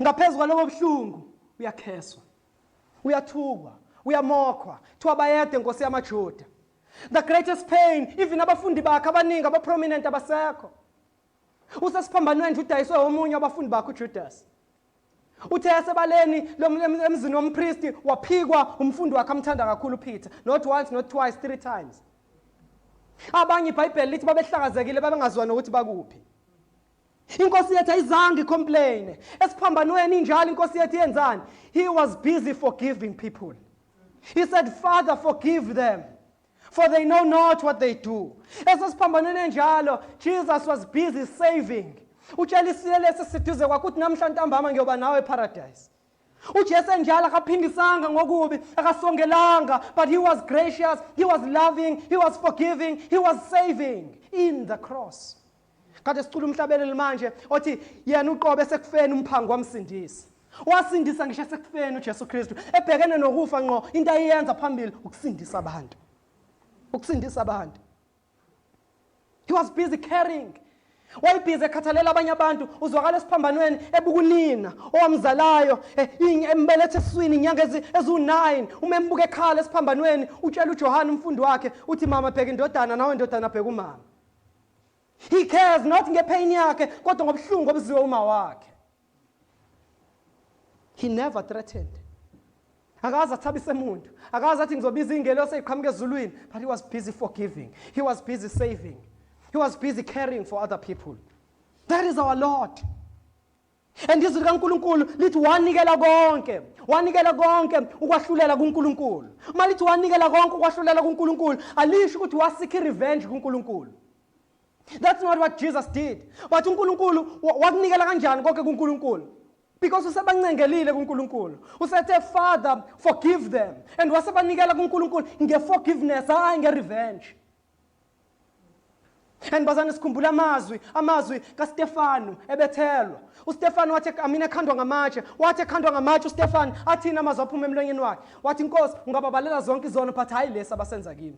Ngaphezu kwalobo buhlungu uyakheswa. Uyathukwa, uyamokhwa. Kuthiwa bayede Nkosi yamaJuda. The greatest pain even abafundi bakhe abaningi abaprominent abasekho. Usesiphambanweni nje udayiswe omunye wabafundi bakhe uJudas. Uthe esebaleni emzini wompristi waphikwa umfundi wakhe amthanda kakhulu uPeter. Not once, not twice, three times. Abanye iBhayibheli lithi babehlakazekile babengaziwa nokuthi bakuphi. Inkosi yethu ayizange icomplain. Esiphambanweni injalo inkosi yethu yenzani? He was busy forgiving people. He said, Father, forgive them, for they know not what they do. Esesiphambanweni enjalo, Jesus was busy saving. Utshela isilelesi esiseduze kwakhe ukuthi namhla ntambama ngiyoba nawe eparadise. UJesu enjalo akaphindisanga ngokubi, akasongelanga, but he was gracious, he was loving, he was forgiving, he was saving in the cross. Kade sicula umhlabeleli manje othi yena uqobe sekufeni umphango wamsindisa. Wasindisa ngisho esekufeni uJesu Kristu ebhekene nokufa ngqo into ayenza phambili ukusindisa abantu. Ukusindisa abantu. He was busy caring. Wayebhizi ekhathalela abanye abantu uzwakala esiphambanweni ebukunina owamzalayo eh, embelethe esiswini inyanga eziwu-9 uma embuka ekhala esiphambanweni utshela uJohane umfundi wakhe uthi mama bheka indodana nawe ndodana bheka umama. He cares not ngepain yakhe kodwa ngobuhlungu obuziwe uma wakhe. He never threatened. Akaze athabise umuntu. Akaze athi ngizobiza ingelosi eziqhamuka ezulwini, but he was busy forgiving. He was busy saving. He was busy caring for other people. That is our Lord. And izwi likaNkulunkulu lithi wanikela konke, wanikela konke ukwahlulela kuNkulunkulu. Uma lithi wanikela konke ukwahlulela kuNkulunkulu, alisho ukuthi wasikha revenge kuNkulunkulu. That's not what Jesus did. But uNkulunkulu wakunikela kanjani konke kuNkulunkulu? Because usebancengelile kuNkulunkulu. Usethe Father, forgive them. And wasebanikela kuNkulunkulu ngeforgiveness, hayi ngerevenge. And bazane sikhumbula amazwi, amazwi kaStefanu ebethelwa. UStefanu wathi amina ekhandwa ngamatshe, wathi ekhandwa ngamatshe uStefanu athini amazwi aphuma emlonyeni wakhe. Wathi Nkosi, ungababalela zonke izono but hayi lesi abasenza kimi.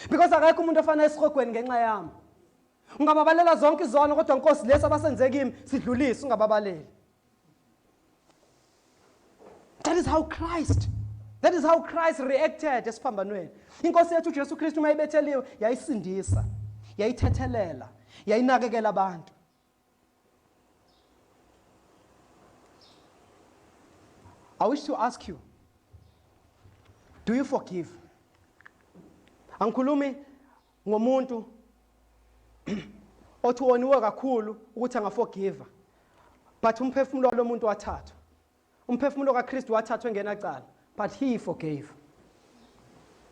Because akekho umuntu ofana esihogweni ngenxa yami. Ungababalela zonke izono kodwa Nkosi lesi abasenze kimi sidlulise ungababaleli. That is how Christ That is how Christ reacted esiphambanweni. Inkosi yethu uJesu Kristu uma ibetheliwe yayisindisa, yayithethelela, yayinakekela abantu. I wish to ask you, do you forgive? Angikhulumi ngomuntu othi woniwe kakhulu ukuthi angaforgive. But umphefumulo walomuntu wathathwa. Umphefumulo kaKristu wathathwa engenacala, but he forgave.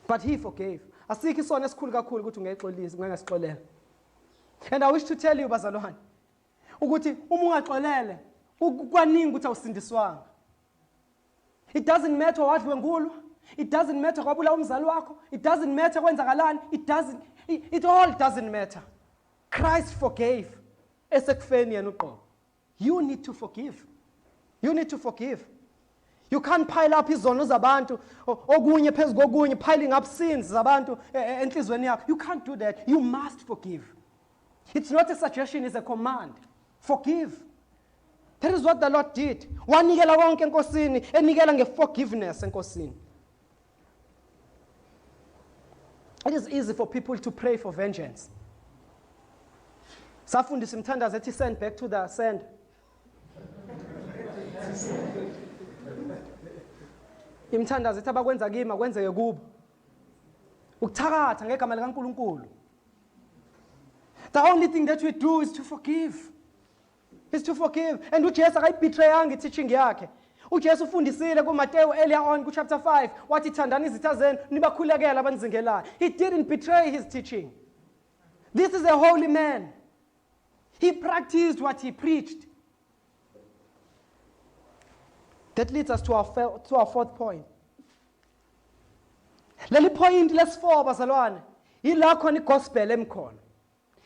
But he forgave. Asikho isono esikhulu kakhulu ukuthi ungexolisa, ungengasixolela. And I wish to tell you bazalwane, Ukuthi uma ungaxolele kwaningi ukuthi awusindiswanga. It doesn't matter wadlwengulwa. It doesn't matter kwabula umzali wakho. It doesn't matter kwenzakalani. It doesn't it all doesn't matter. Christ forgave esekufeni yena uqobo. You need to forgive. You need to forgive. You can't pile up izono zabantu okunye phezu kokunye, piling up sins zabantu enhlizweni yakho. You can't do that. You must forgive. It's not a suggestion, it's a command. Forgive. That is what the Lord did. Wanikela konke eNkosini, enikela ngeforgiveness eNkosini. It is easy for people to pray for vengeance. Safundisa imithandazo ethi send back to the send. Imithandazo ethi abakwenza kimi akwenzeke kubo. Ukuthakatha ngegama likaNkuluNkulu. The only thing that we do is to forgive. Is to forgive. And uJesu akayibetrayanga i-teaching yakhe. UJesu ufundisile kuMateyu earlier on ku-chapter 5 wathi thandani izitha zenu nibakhulekele abanizingelayo. He didn't betray his teaching. This is a holy man. He practiced what he preached. That leads us to our fourth point. Leli point lesi-4, bazalwane, yila khona igospel emkhona.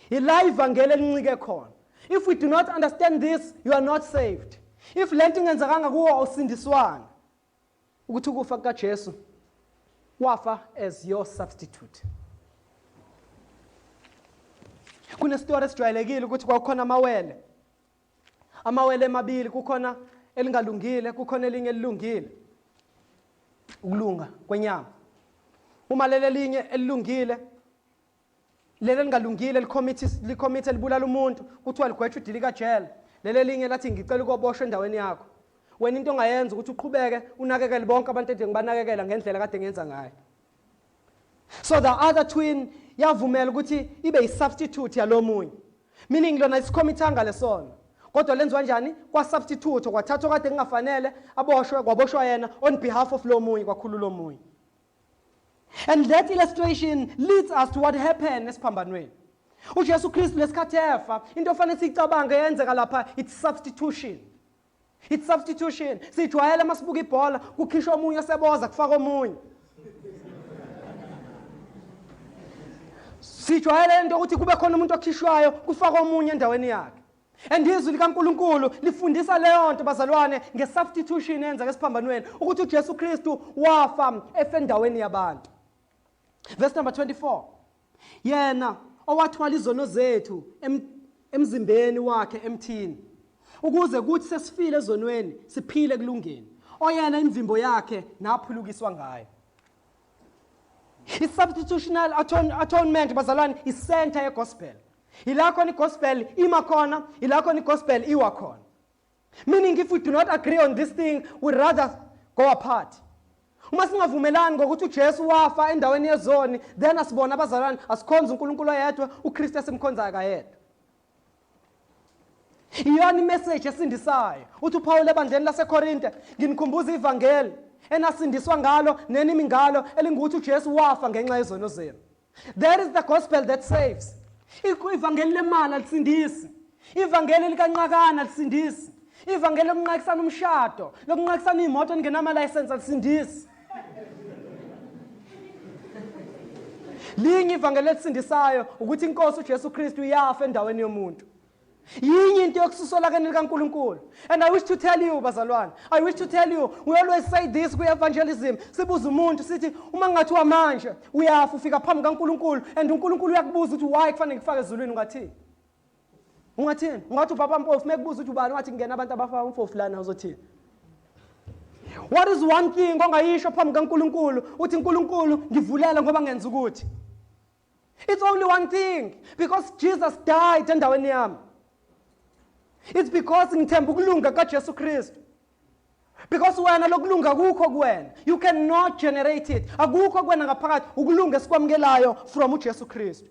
Yila ivangeli elincike khona. If we do not understand this, you are not saved. If lento ingenzekanga kuwo, awusindiswanga. Ukuthi ukufa kukaJesu, wafa as your substitute. Kunestori esijwayelekile ukuthi kwakukhona amawele. Amawele emabili, kukhona elingalungile, kukhona elinye elilungile. Ukulunga kwenyama. Uma leli elinye elilungile, leli elingalungile licommit libulala umuntu, kuthiwa ligwetshwa udilika jele. Leli elinye lathi, "Ngicela ukuboshwa endaweni yakho." Wena into ongayenza ukuthi uqhubeke unakekele bonke abantu ede ngibanakekela ngendlela kade ngenza ngayo. So the other twin yavumela ukuthi ibe yi-substitute yalomunye, meaning lona isikhomithanga lesono, kodwa lenziwa njani? Kwa-substitute, kwathathwa kade kungafanele aboshwe, kwaboshwa yena on behalf of lo munye, kwakhulula omunye. And that illustration leads us to what happened esiphambanweni. UJesu Kristu lesikhathi efa, into ofanele siyicabange yenzeka lapha, it's substitution. It's substitution. Sijwayele masibuka ibhola, kukhishwa omunye oseboza, kufaka omunye. Sijwayele into ukuthi kube khona umuntu okhishwayo, kufaka omunye endaweni yakhe. And izwi likaNkuluNkulu lifundisa leyo nto, bazalwane, nge-substitution eyenzeka esiphambanweni, ukuthi uJesu Kristu wafa efe endaweni yabantu. Verse number 24: yena owathwala izono zethu emzimbeni wakhe emthini, ukuze kuthi sesifile ezonweni siphile ekulungeni, oyena imivimbo yakhe naphulukiswa ngayo. I-substitutional atonement, bazalwane, i-center yegospel. Ila khona igospel ima khona, ila khona igospel iwa khona. Meaning, if we do not agree on this thing, we rather go apart. Uma singavumelani ngokuthi uJesu wafa endaweni yezoni, then asibona abazalwane, asikhonze uNkulunkulu oyedwa, uKristu esimkhonzayo kayedwa. Iyona imessage esindisayo. Uthi uPaul ebandleni laseKorinte, "Nginikhumbuza ivangeli enasindiswa ngalo nenimi ngalo, elingukuthi uJesu wafa ngenxa yezono zenu." That is the gospel that saves. Ivangeli lemali alisindisi. Ivangeli likanqakana alisindisi. Ivangeli lokunqakisana umshado, lokunqakisana iy'moto ningenama-license alisindisi. Linye ivangeli elisindisayo, ukuthi inkosi uJesu Kristu iyafa endaweni yomuntu. Yinye into yokususa olakeni likaNkuluNkulu. And I wish to tell you, bazalwane, I wish to tell you, we always say this kwi-evangelism. Sibuza umuntu sithi, uma ngathiwa manje uyafa, ufika phambi kaNkuluNkulu, and uNkulunkulu uyakubuza ukuthi why kufanele ngikufake ezulwini, ungathini? Ungathini? Ungathi ubaba mpofu mekubuza ukuthi ubani, wathi kungena abantu abafaka umfofu lana, uzothini? What is one thing ongayisho phambi kaNkuluNkulu uthi, "uNkulunkulu ngivulela ngoba ngenza ukuthi"? It's only one thing, because Jesus died endaweni yami. It's because ngithemba ukulunga kaJesu Kristu. Because wena lokulunga kukho kuwena. You cannot generate it. Akukho kuwena ngaphakathi, ukulunga esikwamukelayo from uJesu Kristu.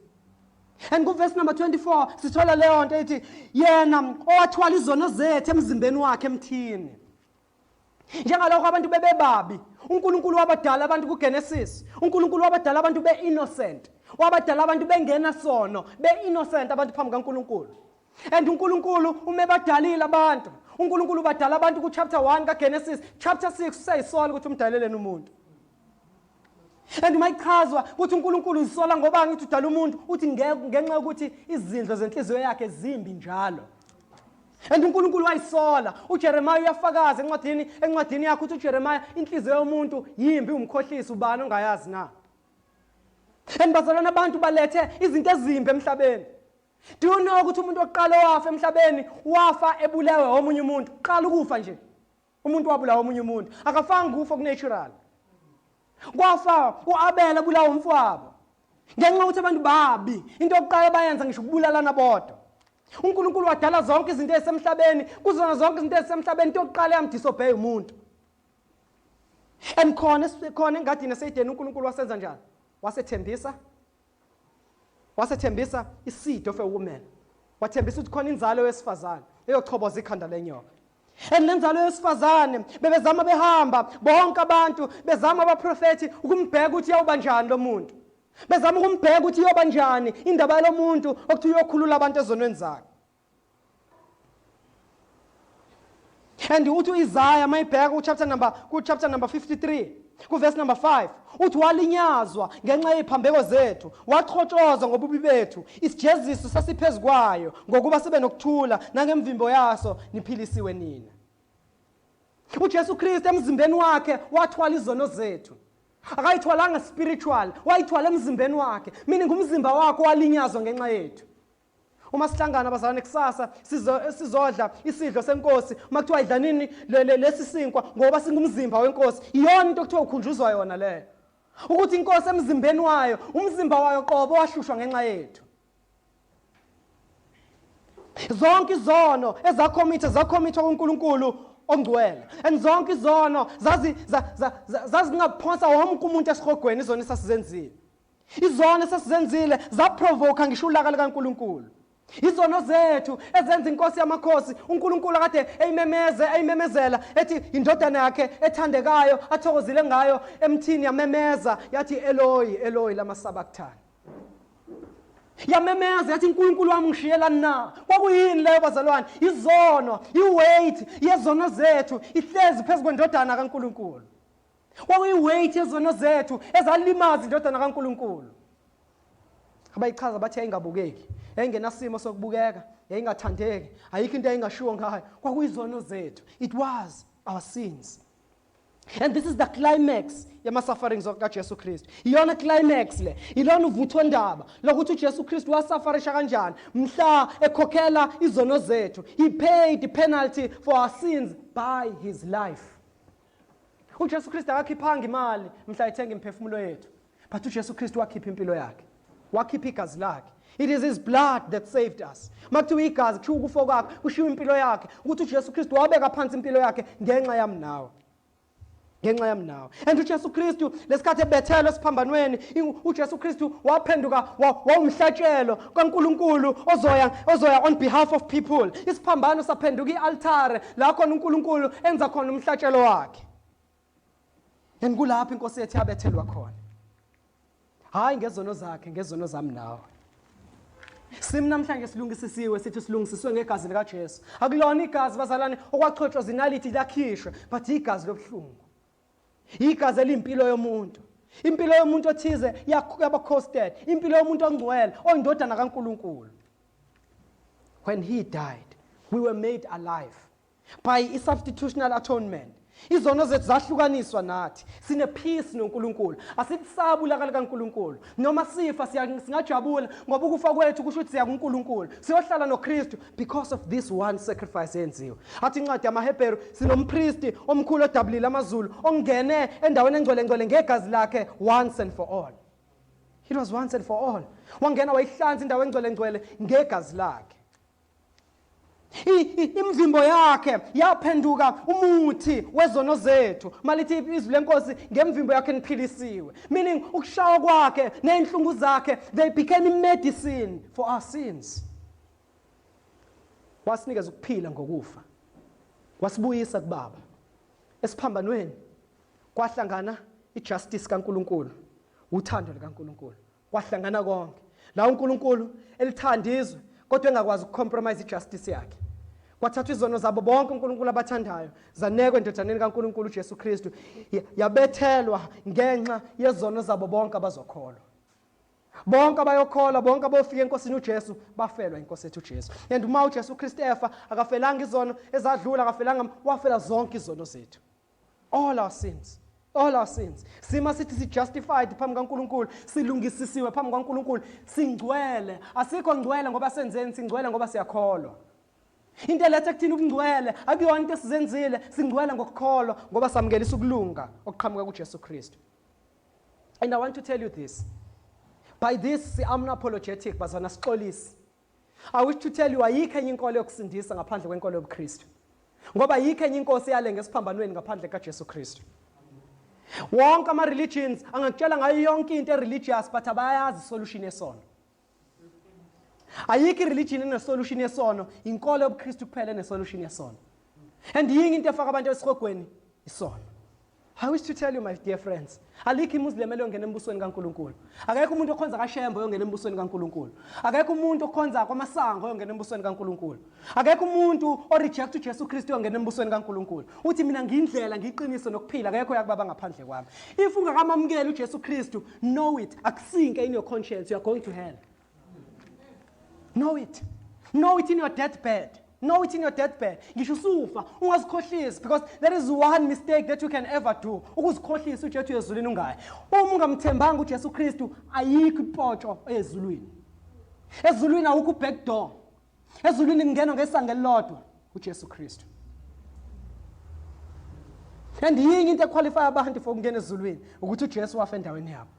And kuverse number 24 sithola leyo nto ethi yena owathwala izono zethu emzimbeni wakhe emthini. Njengalokho abantu bebebabi, uNkulunkulu wabadala abantu kuGenesis. UNkulunkulu wabadala abantu be-innocent. Wabadala abantu bengena sono, be-innocent abantu phambi kaNkulunkulu. And uNkulunkulu uma ebadalile abantu, uNkulunkulu ubadala abantu ku chapter 1 kaGenesis, chapter 6 useyisola ukuthi umdaleleni umuntu. And uma ichazwa ukuthi uNkulunkulu uzisola ngobani ukuthi udala umuntu, uthi ngenxa yokuthi izindlo zenhliziyo yakhe zimbi njalo. And uNkulunkulu wayisola. UJeremiah uyafakaza encwadini yakhe ukuthi uJeremiah inhliziyo yomuntu yimbi, umkhohlisi, ubani ongayazi na? And bazalwane, abantu balethe izinto ezimbi emhlabeni. Do you know ukuthi umuntu wokuqala owafa emhlabeni wafa ebulewe omunye umuntu? Qala ukufa nje. Umuntu wabulawa omunye umuntu. Akafanga ukufa okunatural. Kwafa uAbel ebulawa umfowabo. Ngenxa yokuthi abantu babi, into yokuqala bayenza ngisho ukubulalana bodwa. UNkulunkulu wadala zonke izinto ezisemhlabeni, kuzona zonke izinto ezisemhlabeni into yokuqala yamdisobey umuntu. And khona engadini yaseEdeni uNkulunkulu wasenza njani? Wasethembisa i-seed of a woman. Wathembisa ukuthi khona inzalo yesifazane eyochoboza ikhanda lenyoka. And lenzalo yesifazane bebezama behamba bonke abantu, bezama abaprofethi ukumbheka ukuthi iyawuba njani lo muntu. Bezama ukumbheka ukuthi iyoba njani indaba yalomuntu okuthi uyokhulula abantu ezonweni zakhe. And uthi uIsaiah mayibheka ku chapter number 53 ku verse number 5, uthi walinyazwa ngenxa yeziphambeko zethu, wachotshozwa ngobubi bethu, isijeziso sasiphezulu kwayo ngokuba sibe nokuthula, nangemvimbo yaso niphilisiwe nina. UJesu Kristu emzimbeni wakhe wathwala izono zethu. Akayithwalanga spiritual, wayithwala emzimbeni wakhe, meaning umzimba wakhe walinyazwa ngenxa yethu. Uma sihlangana bazalwane kusasa sizodla isidlo senkosi, uma kuthiwa idlanini lesi sinkwa ngoba singumzimba wenkosi, iyona into okuthiwa ukhunjuzwa yona leyo, ukuthi inkosi emzimbeni wayo, umzimba wayo qobo wahlushwa ngenxa yethu. Zonke izono ezakhomitha zakhomithwa kuNkulunkulu ongcwele, and zonke izono zazingaphonsa wonke umuntu esihogweni. Izono esasizenzile, izono esasizenzile zaprovoka ngisho ulaka likaNkulunkulu. Izono zethu ezenza inkosi yamakhosi, uNkulunkulu akade eyimemeze, eyimemezela ethi indodana yakhe ethandekayo athokozile ngayo, emthini yamemeza yathi, "Eloi, Eloi, lama sabachthani?" Yamemeza yathi, "Unkulunkulu wami, ngishiyelani na?" Kwakuyini leyo bazalwane? Izono, iweight yezono zethu ihlezi phezu kwendodana kaNkulunkulu. Kwakuyi-weight yezono zethu ezalimaza indodana kaNkulunkulu. Abayichaza bathi yayingabukeki, yayingenasimo sokubukeka, yayingathandeki, ayikho into eyayingashiwo ngayo. Kwakuyizono zethu, it was our sins. And this is the climax yama-sufferings kaJesu Kristu. Iyona climax le, ilona uvuthondaba lokuthi uJesu Kristu wasufferisha kanjani mhla ekhokhela izono zethu. He paid the penalty for our sins by his life. UJesu Kristu akakhiphanga imali mhla ethenga imiphefumulo yethu, but uJesu Kristu wakhipha impilo yakhe, wakhipha igazi lakhe. It is his blood that saved us. Makuthiwa igazi kushiwo ukufa kwakhe, kushiwo impilo yakhe, ukuthi uJesu Kristu wabeka phansi impilo yakhe ngenxa yami nawe, ngenxa yami nawe. And uJesu Kristu lesikhathi ebethelwe esiphambanweni, uJesu Kristu waphenduka wawumhlatshelo kaNkuluNkulu ozoya on behalf of people. Isiphambano saphenduka ialtare la khona uNkulunkulu enza khona umhlatshelo wakhe, and kulapho inkosi yethu yabethelwa khona, hayi ngezono zakhe, ngezono zami nawe. Simi namhlanje silungisisiwe, sithi silungisiswe ngegazi likaJesu. Akulona igazi bazalwane okwachotshwa zinalithi lakhishwe, but igazi lobuhlungu, igazi eliyimpilo yomuntu. Impilo yomuntu othize yaba costed, impilo yomuntu ongcwele oyindodana kaNkuluNkulu. When he died, we were made alive by i-substitutional atonement. Izono zethu zahlukaniswa nathi, sine peace noNkulunkulu. Asikusabi ulaka likaNkulunkulu. Noma sifa singajabula ngoba ukufa kwethu kusho ukuthi siya kuNkulunkulu, siyohlala noKristu because of this one sacrifice eyenziwe. Athi incwadi yamaHebheru sinompristi omkhulu odabulile amazulu, ongene endaweni engcwele ngcwele ngegazi lakhe once and for all. It was once and for all. Wangena wayihlanza indawo engcwele ngcwele ngegazi lakhe. Imvimbo yakhe yaphenduka umuthi wezono zethu. Malithi izwi lenkosi, ngemvimbo yakhe niphilisiwe, meaning ukushawa kwakhe nezinhlungu zakhe, they became medicine for our sins. Wasinikeza ukuphila ngokufa, wasibuyisa kubaba. Esiphambanweni kwahlangana ijustice kaNkuluNkulu, uthando likaNkuluNkulu, kwahlangana konke la. uNkulunkulu elithanda izwe Kodwa engakwazi ukucompromise ijustice yakhe. Kwathathwa izono zabo bonke uNkulunkulu abathandayo zanekwa endodaneni kaNkulunkulu uJesu Kristu, yabethelwa ngenxa yezono zabo bonke abazokholwa. Bonke abayokholwa, bonke abofika eNkosini uJesu bafelwa inkosi yethu uJesu. And uma uJesu Kristu efa, akafelanga izono ezadlula, akafelanga, wafela zonke izono zethu. All our sins. All our sins. Sima sithi si justified phambi kaNkuluNkulu, silungisisiwe phambi kaNkuluNkulu, singcwele. Asikho ngcwele ngoba senzeni, singcwele ngoba siyakholwa. Into eletha kuthina ubungcwele akuyona into esizenzile, singcwele ngokukholwa ngoba samukelisa ukulunga okuqhamuka kuJesu Kristu. And I want to tell you this. By this, I'm not apologetic, bazwana sixolisi. I wish to tell you ayikho enye inkolo yokusindisa ngaphandle kwenkolo yobuKristu. Ngoba ayikho enye inkosi yalenga esiphambanweni ngaphandle kaJesu Kristu. Wonke ama religions angakutshela ngayo yonke into e-religious but abayazi solution yesono. Ayikho i-religion enesolution yesono, inkolo yobuKristu kuphela enesolution yesono. And yini into efaka abantu esihogweni? Isono. I wish to tell you my dear friends, alikho iMuslim eliyongena embusweni kaNkuluNkulu. Akekho umuntu okhonza kaShembe oyongena embusweni kaNkuluNkulu. Akekho umuntu okhonza kwamasango oyongena embusweni kaNkuluNkulu. Akekho umuntu oreject uJesu Kristu oyongena embusweni kaNkuluNkulu. Uthi mina ngiyindlela, ngiyiqiniso nokuphila, akekho oyakubaba ngaphandle kwami. If ungakamamukeli uJesu Kristu, know it, akusinke in your conscience, you are going to hell. Know it. Know it in your deathbed. Know it in your deathbed. Ngisho usufa, ungazikhohlisi because there is one mistake that you can ever do. Ukuzikhohlisa uJesu ezulwini ungayi. Uma ungamthembanga uJesu Kristu, ayikho ipotsho ezulwini. Ezulwini awukho back door. Ezulwini kungenwa ngesango elilodwa, uJesu Kristu. And yini into equalify abantu for ukungena ezulwini? Ukuthi uJesu wafa endaweni yabo.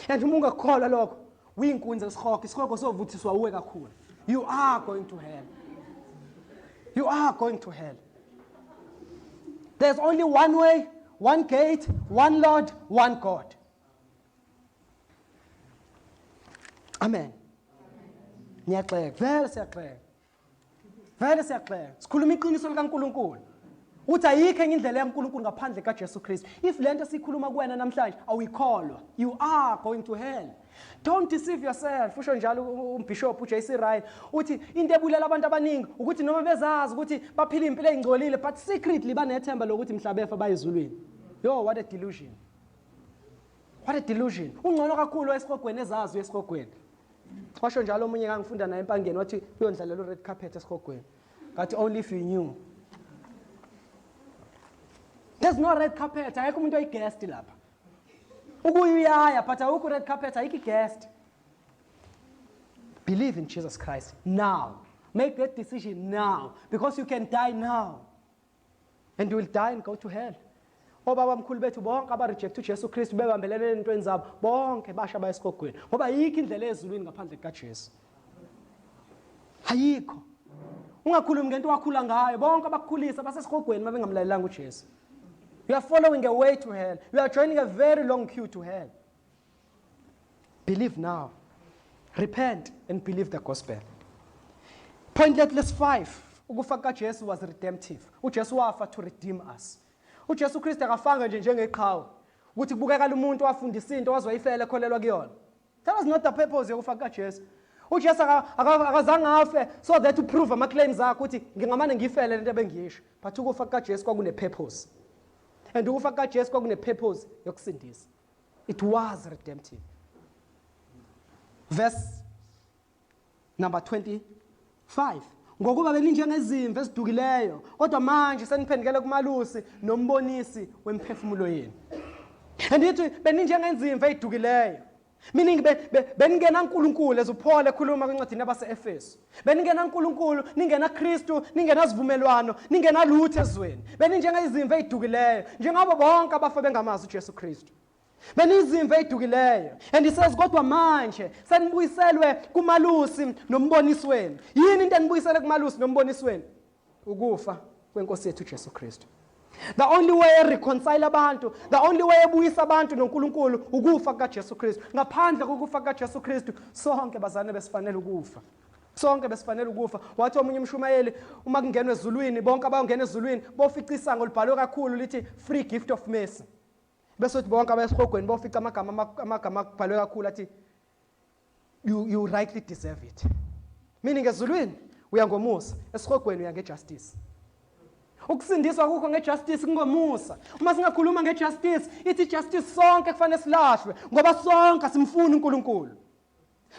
And uma ungakukholwa lokho, uyinkunzi esihogo, isihogo sovuthiswa uwe kakhulu. You are going to hell. You are going to hell. There's only one way, one gate, one Lord, one God. Amen. Ngiyaxeka, vele siyaxeka. Vele siyaxeka. Sikhuluma iqiniso likaNkuluNkulu. Uthi ayikho enye indlela yaNkuluNkulu ngaphandle kaJesu Kristu. If lento sikhuluma kuwena namhlanje awuyikholwa, you are going to hell. Don't deceive yourself. Usho njalo umbishop uJC Ryle uthi into ebulela abantu abaningi ukuthi noma bezazi ukuthi baphila impilo ezingcolile but secretly banethemba lokuthi mhla befa bayezulwini. Yo, what a delusion. What a delusion. Ungcono kakhulu esihogweni ezazi esihogweni. Washo njalo omunye ngangifunda naye empangeni wathi uyondlalela u-red carpet esihogweni. Ngathi only if you knew. There's no red carpet, akekho umuntu oyi-guest lapha. Ukuya uyaya but awukho red carpet, ayikho i-guest. Believe in Jesus Christ now. Make that decision now because you can die now. And you will die and go to hell. Obaba mkhulu bethu bonke abareject uJesu Kristu bebambelele entweni zabo bonke basha baya esihogweni ngoba ayikho indlela ezulwini ngaphandle kukaJesu. Ayikho. Ungakhulumi ngento wakhula ngayo bonke abakukhulisa basesihogweni mabengamlalelanga uJesu. You are following a way to hell. You are joining a very long queue to hell. Believe now. Repent and believe the gospel. Point let's 5. Ukufa kukaJesu was redemptive. UJesu wafa to redeem us. UJesu Kristu akafanga nje njengeqhawe ukuthi kubukeka umuntu wafundisa into waze wayifela ekholelwa kuyona. That was not the purpose yokufa kukaJesu. UJesu akazange afe so that to prove ama claims akhe ukuthi ngingamane ngifele lento ebengiyisho. But ukufa kukaJesu kwakune purpose. And ukufa kukaJesu kwakune purpose yokusindisa. It was redemptive. Verse number 25. Ngokuba beninjengezimvu ezidukileyo, kodwa manje seniphendukele kumalusi nombonisi wemphefumulo yenu. And ithi beninjengezimvu ezidukileyo. Meaning beningena uNkulunkulu as uPaul ekhuluma kwincwadi yabase-Efesu. Beningena uNkulunkulu, ningena Kristu, ningena sivumelwano, ningena lutho ezweni. Beninjengezimvu ezidukileyo, njengabo bonke abafa bengamazi uJesu Kristu. Benizimvu ezidukileyo. And he says kodwa manje senibuyiselwe kumalusi nombonisi wenu. Yini into enibuyisele kumalusi nombonisi wenu? Ukufa kwenkosi yethu uJesu Kristu. The only way reconcile abantu, the only way ebuyisa abantu noNkulunkulu ukufa kukaJesu Kristu. Ngaphandle kokufa kukaJesu Kristu, sonke bazane besifanele ukufa. Sonke besifanele ukufa. Wathi omunye umshumayeli uma kungenwe ezulwini, bonke abayongena ezulwini bofica isango libhalwe kakhulu lithi free gift of mercy. Bese uthi bonke abayesihogweni bofica amagama amagama akubhalwe kakhulu athi you rightly deserve it. Meaning ezulwini uya ngomusa, esihogweni uya ngejustice. Ukusindiswa kukho ngejustice kungomusa. Uma singakhuluma ngejustice, ithi justice sonke kufanele silahlwe ngoba sonke simfuna uNkulunkulu.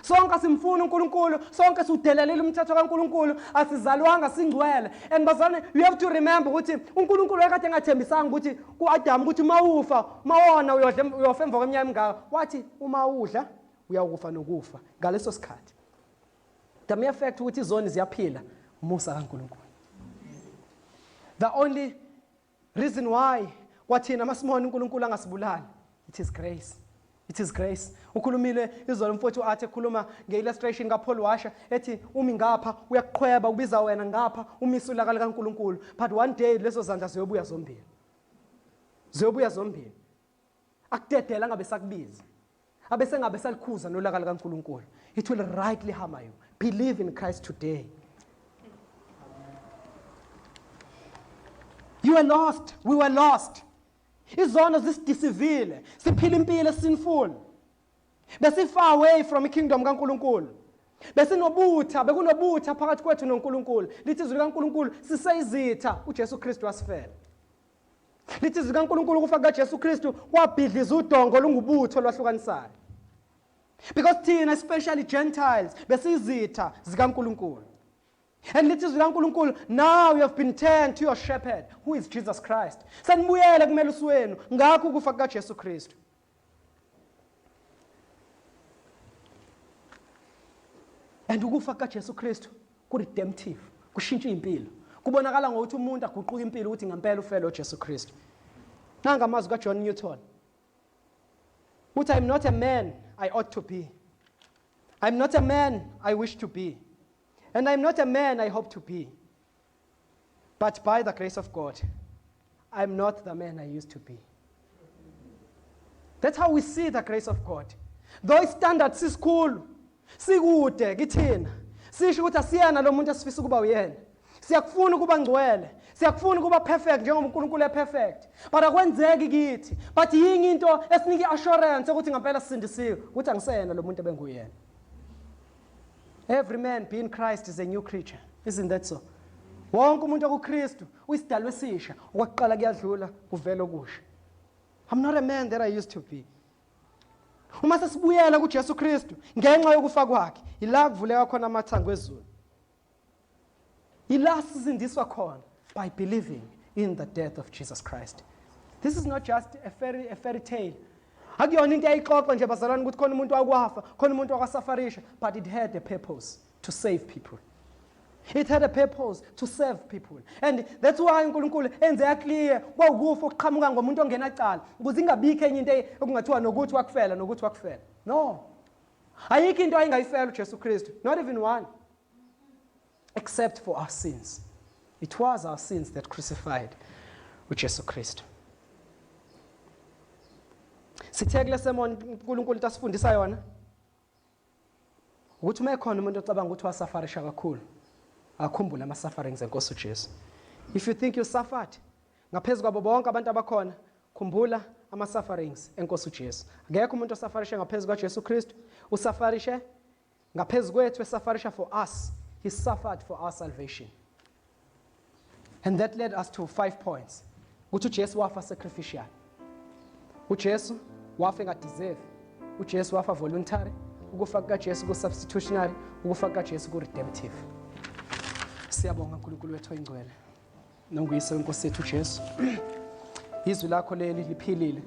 Sonke simfuna uNkulunkulu, sonke siwudelelile umthetho kaNkulunkulu, asizalwanga singcwele. And bazalwane, you have to remember ukuthi uNkulunkulu wayekade engathembisanga ukuthi kuAdam ukuthi uma ufa, uma wona uyodla uyofa emva kweminyaka emingaka. Wathi uma udla uyawukufa nokufa ngaleso sikhathi. The mere fact ukuthi izoni ziyaphila umusa kaNkulunkulu. The only reason why kwathina masimona uNkulunkulu angasibulali it is grace. It is grace. Ukhulumile izolo mfowethu athi ekhuluma nge-illustration kaPaul Washer ethi umi ngapha uyakuqhweba ubiza wena ngapha umise ulaka likaNkulunkulu but one day lezo zandla ziyobuya zombili. Ziyobuya zombili. Akudedela angabe sakubiza. Abese ngabe salikhuza nolaka likaNkulunkulu. It will rightly hammer you. Believe in Christ today. You were lost. We were lost. Izono zisidisivile. Siphila impilo sinful. Besi far away from ikingdom kaNkulunkulu. Besinobutha, bekunobutha phakathi kwethu noNkulunkulu. Lithi izwi likaNkulunkulu siseyizitha, uJesu Kristu wasifela. Lithi izwi likaNkulunkulu ukufa kukaJesu Kristu kwabhidliza udongo olungubutho olwahlukanisayo. Because thina especially Gentiles besizitha zikaNkulunkulu. And lithi izwi likaNkulunkulu now you have been turned to your shepherd who is Jesus Christ. Senibuyele kumelusi wenu ngakho ukufa kukaJesu Kristu. And ukufa kukaJesu Kristu ku-redemptive, kushintsha impilo. Kubonakala ngokuthi umuntu aguquka impilo ukuthi ngempela ufele uJesu Kristu. Nanga amazwi kaJohn Newton. Uthi I'm not a man I ought to be. I'm not a man I wish to be. And I'm not a man I hope to be. But by the grace of God, I'm not the man I used to be. That's how we see the grace of God. Though standard sisikhulu, sikude kithina. Sisho ukuthi asiyena lo muntu esifisa ukuba uyena. Siyakufuna ukuba ngcwele, siyakufuna ukuba perfect njengoba uNkulunkulu eperfect. But akwenzeki kithi. But yinye into esinika iassurance ukuthi ngempela sisindisiwe, ukuthi angiseyena lo muntu ebenguyena. Every man being Christ is a new creature. Isn't that so? Wonke umuntu okuKristu uyisidalwa esisha, okwaqala kuyadlula kuvela okusha. I'm not a man that I used to be. Uma sesibuyela kuJesu Kristu ngenxa yokufa kwakhe, ila kuvuleka khona amathango ezulu. Ila sisindiswa khona by believing in the death of Jesus Christ. This is not just a fairy tale. Akuyona into eyayixoxa nje bazalwane ukuthi khona umuntu wakwafa, khona umuntu wakwasafarisha, but it had a purpose to save people. It had a purpose to serve people. And that's why uNkulunkulu enze yaclear kwawukufa okuqhamuka ngomuntu ongenacala ukuze ingabikho enye into okungathiwa nokuthi wakufela nokuthi wakufela. No. Ayikho into ayingayifela uJesu Kristu, not even one. Except for our sins. It was our sins that crucified uJesu Kristu. Sithe kule sermon uNkulunkulu into asifundisa yona ukuthi uma ekhona umuntu ocabanga ukuthi wasafarisha kakhulu akhumbule ama sufferings enkosi uJesu. If you think you suffered ngaphezu kwabo bonke abantu abakhona khumbula ama sufferings enkosi uJesu. Akekho umuntu osafarishe ngaphezu kwaJesu Kristu. Usafarishe ngaphezu kwethu esafarisha for us. He suffered for our salvation. And that led us to 5 points. Ukuthi uJesu wafa sacrificial. uJesu wafa engadeserve. uJesu wafa voluntary. Ukufa kukaJesu ku substitutionary, ukufa kukaJesu ku redemptive. Siyabonga uNkulunkulu wethu oyingcwele. Nonguyise wenkosi yethu uJesu. Izwi lakho leli liphilile.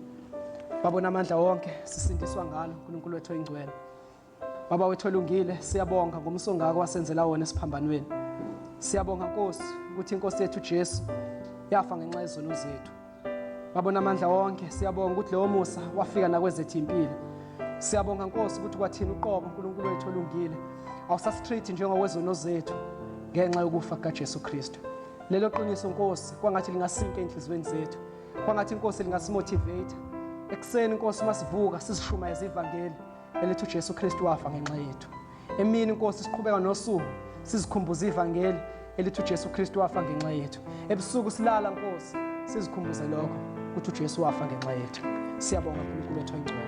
Babona amandla wonke sisindiswa ngalo uNkulunkulu wethu oyingcwele. Baba wethu olungile, siyabonga ngomusa ongaka wasenzela wona esiphambanweni. Siyabonga Nkosi ukuthi inkosi yethu Jesu yafa ngenxa yezono zethu. Babona amandla wonke, siyabonga ukuthi lowo musa wafika nakwezethu impilo. Siyabonga Nkosi ukuthi kwathina uqobo uNkulunkulu wethu olungile awusasitreat njengokwezono zethu ngenxa yokufa kukaJesu Kristu. Lelo qiniso Nkosi kwangathi lingasinke enhliziyweni zethu. Kwangathi Nkosi lingasimotivate. Ekuseni Nkosi masivuka sizishumayeze ivangeli elithi uJesu Kristu wafa ngenxa yethu. Emini Nkosi siqhubeka nosuku sizikhumbuza ivangeli elithi uJesu Kristu wafa ngenxa yethu. Ebusuku silala Nkosi sizikhumbuze lokho ukuthi uJesu wafa ngenxa yethu. Siyabonga uNkulunkulu wethu oyingcwele.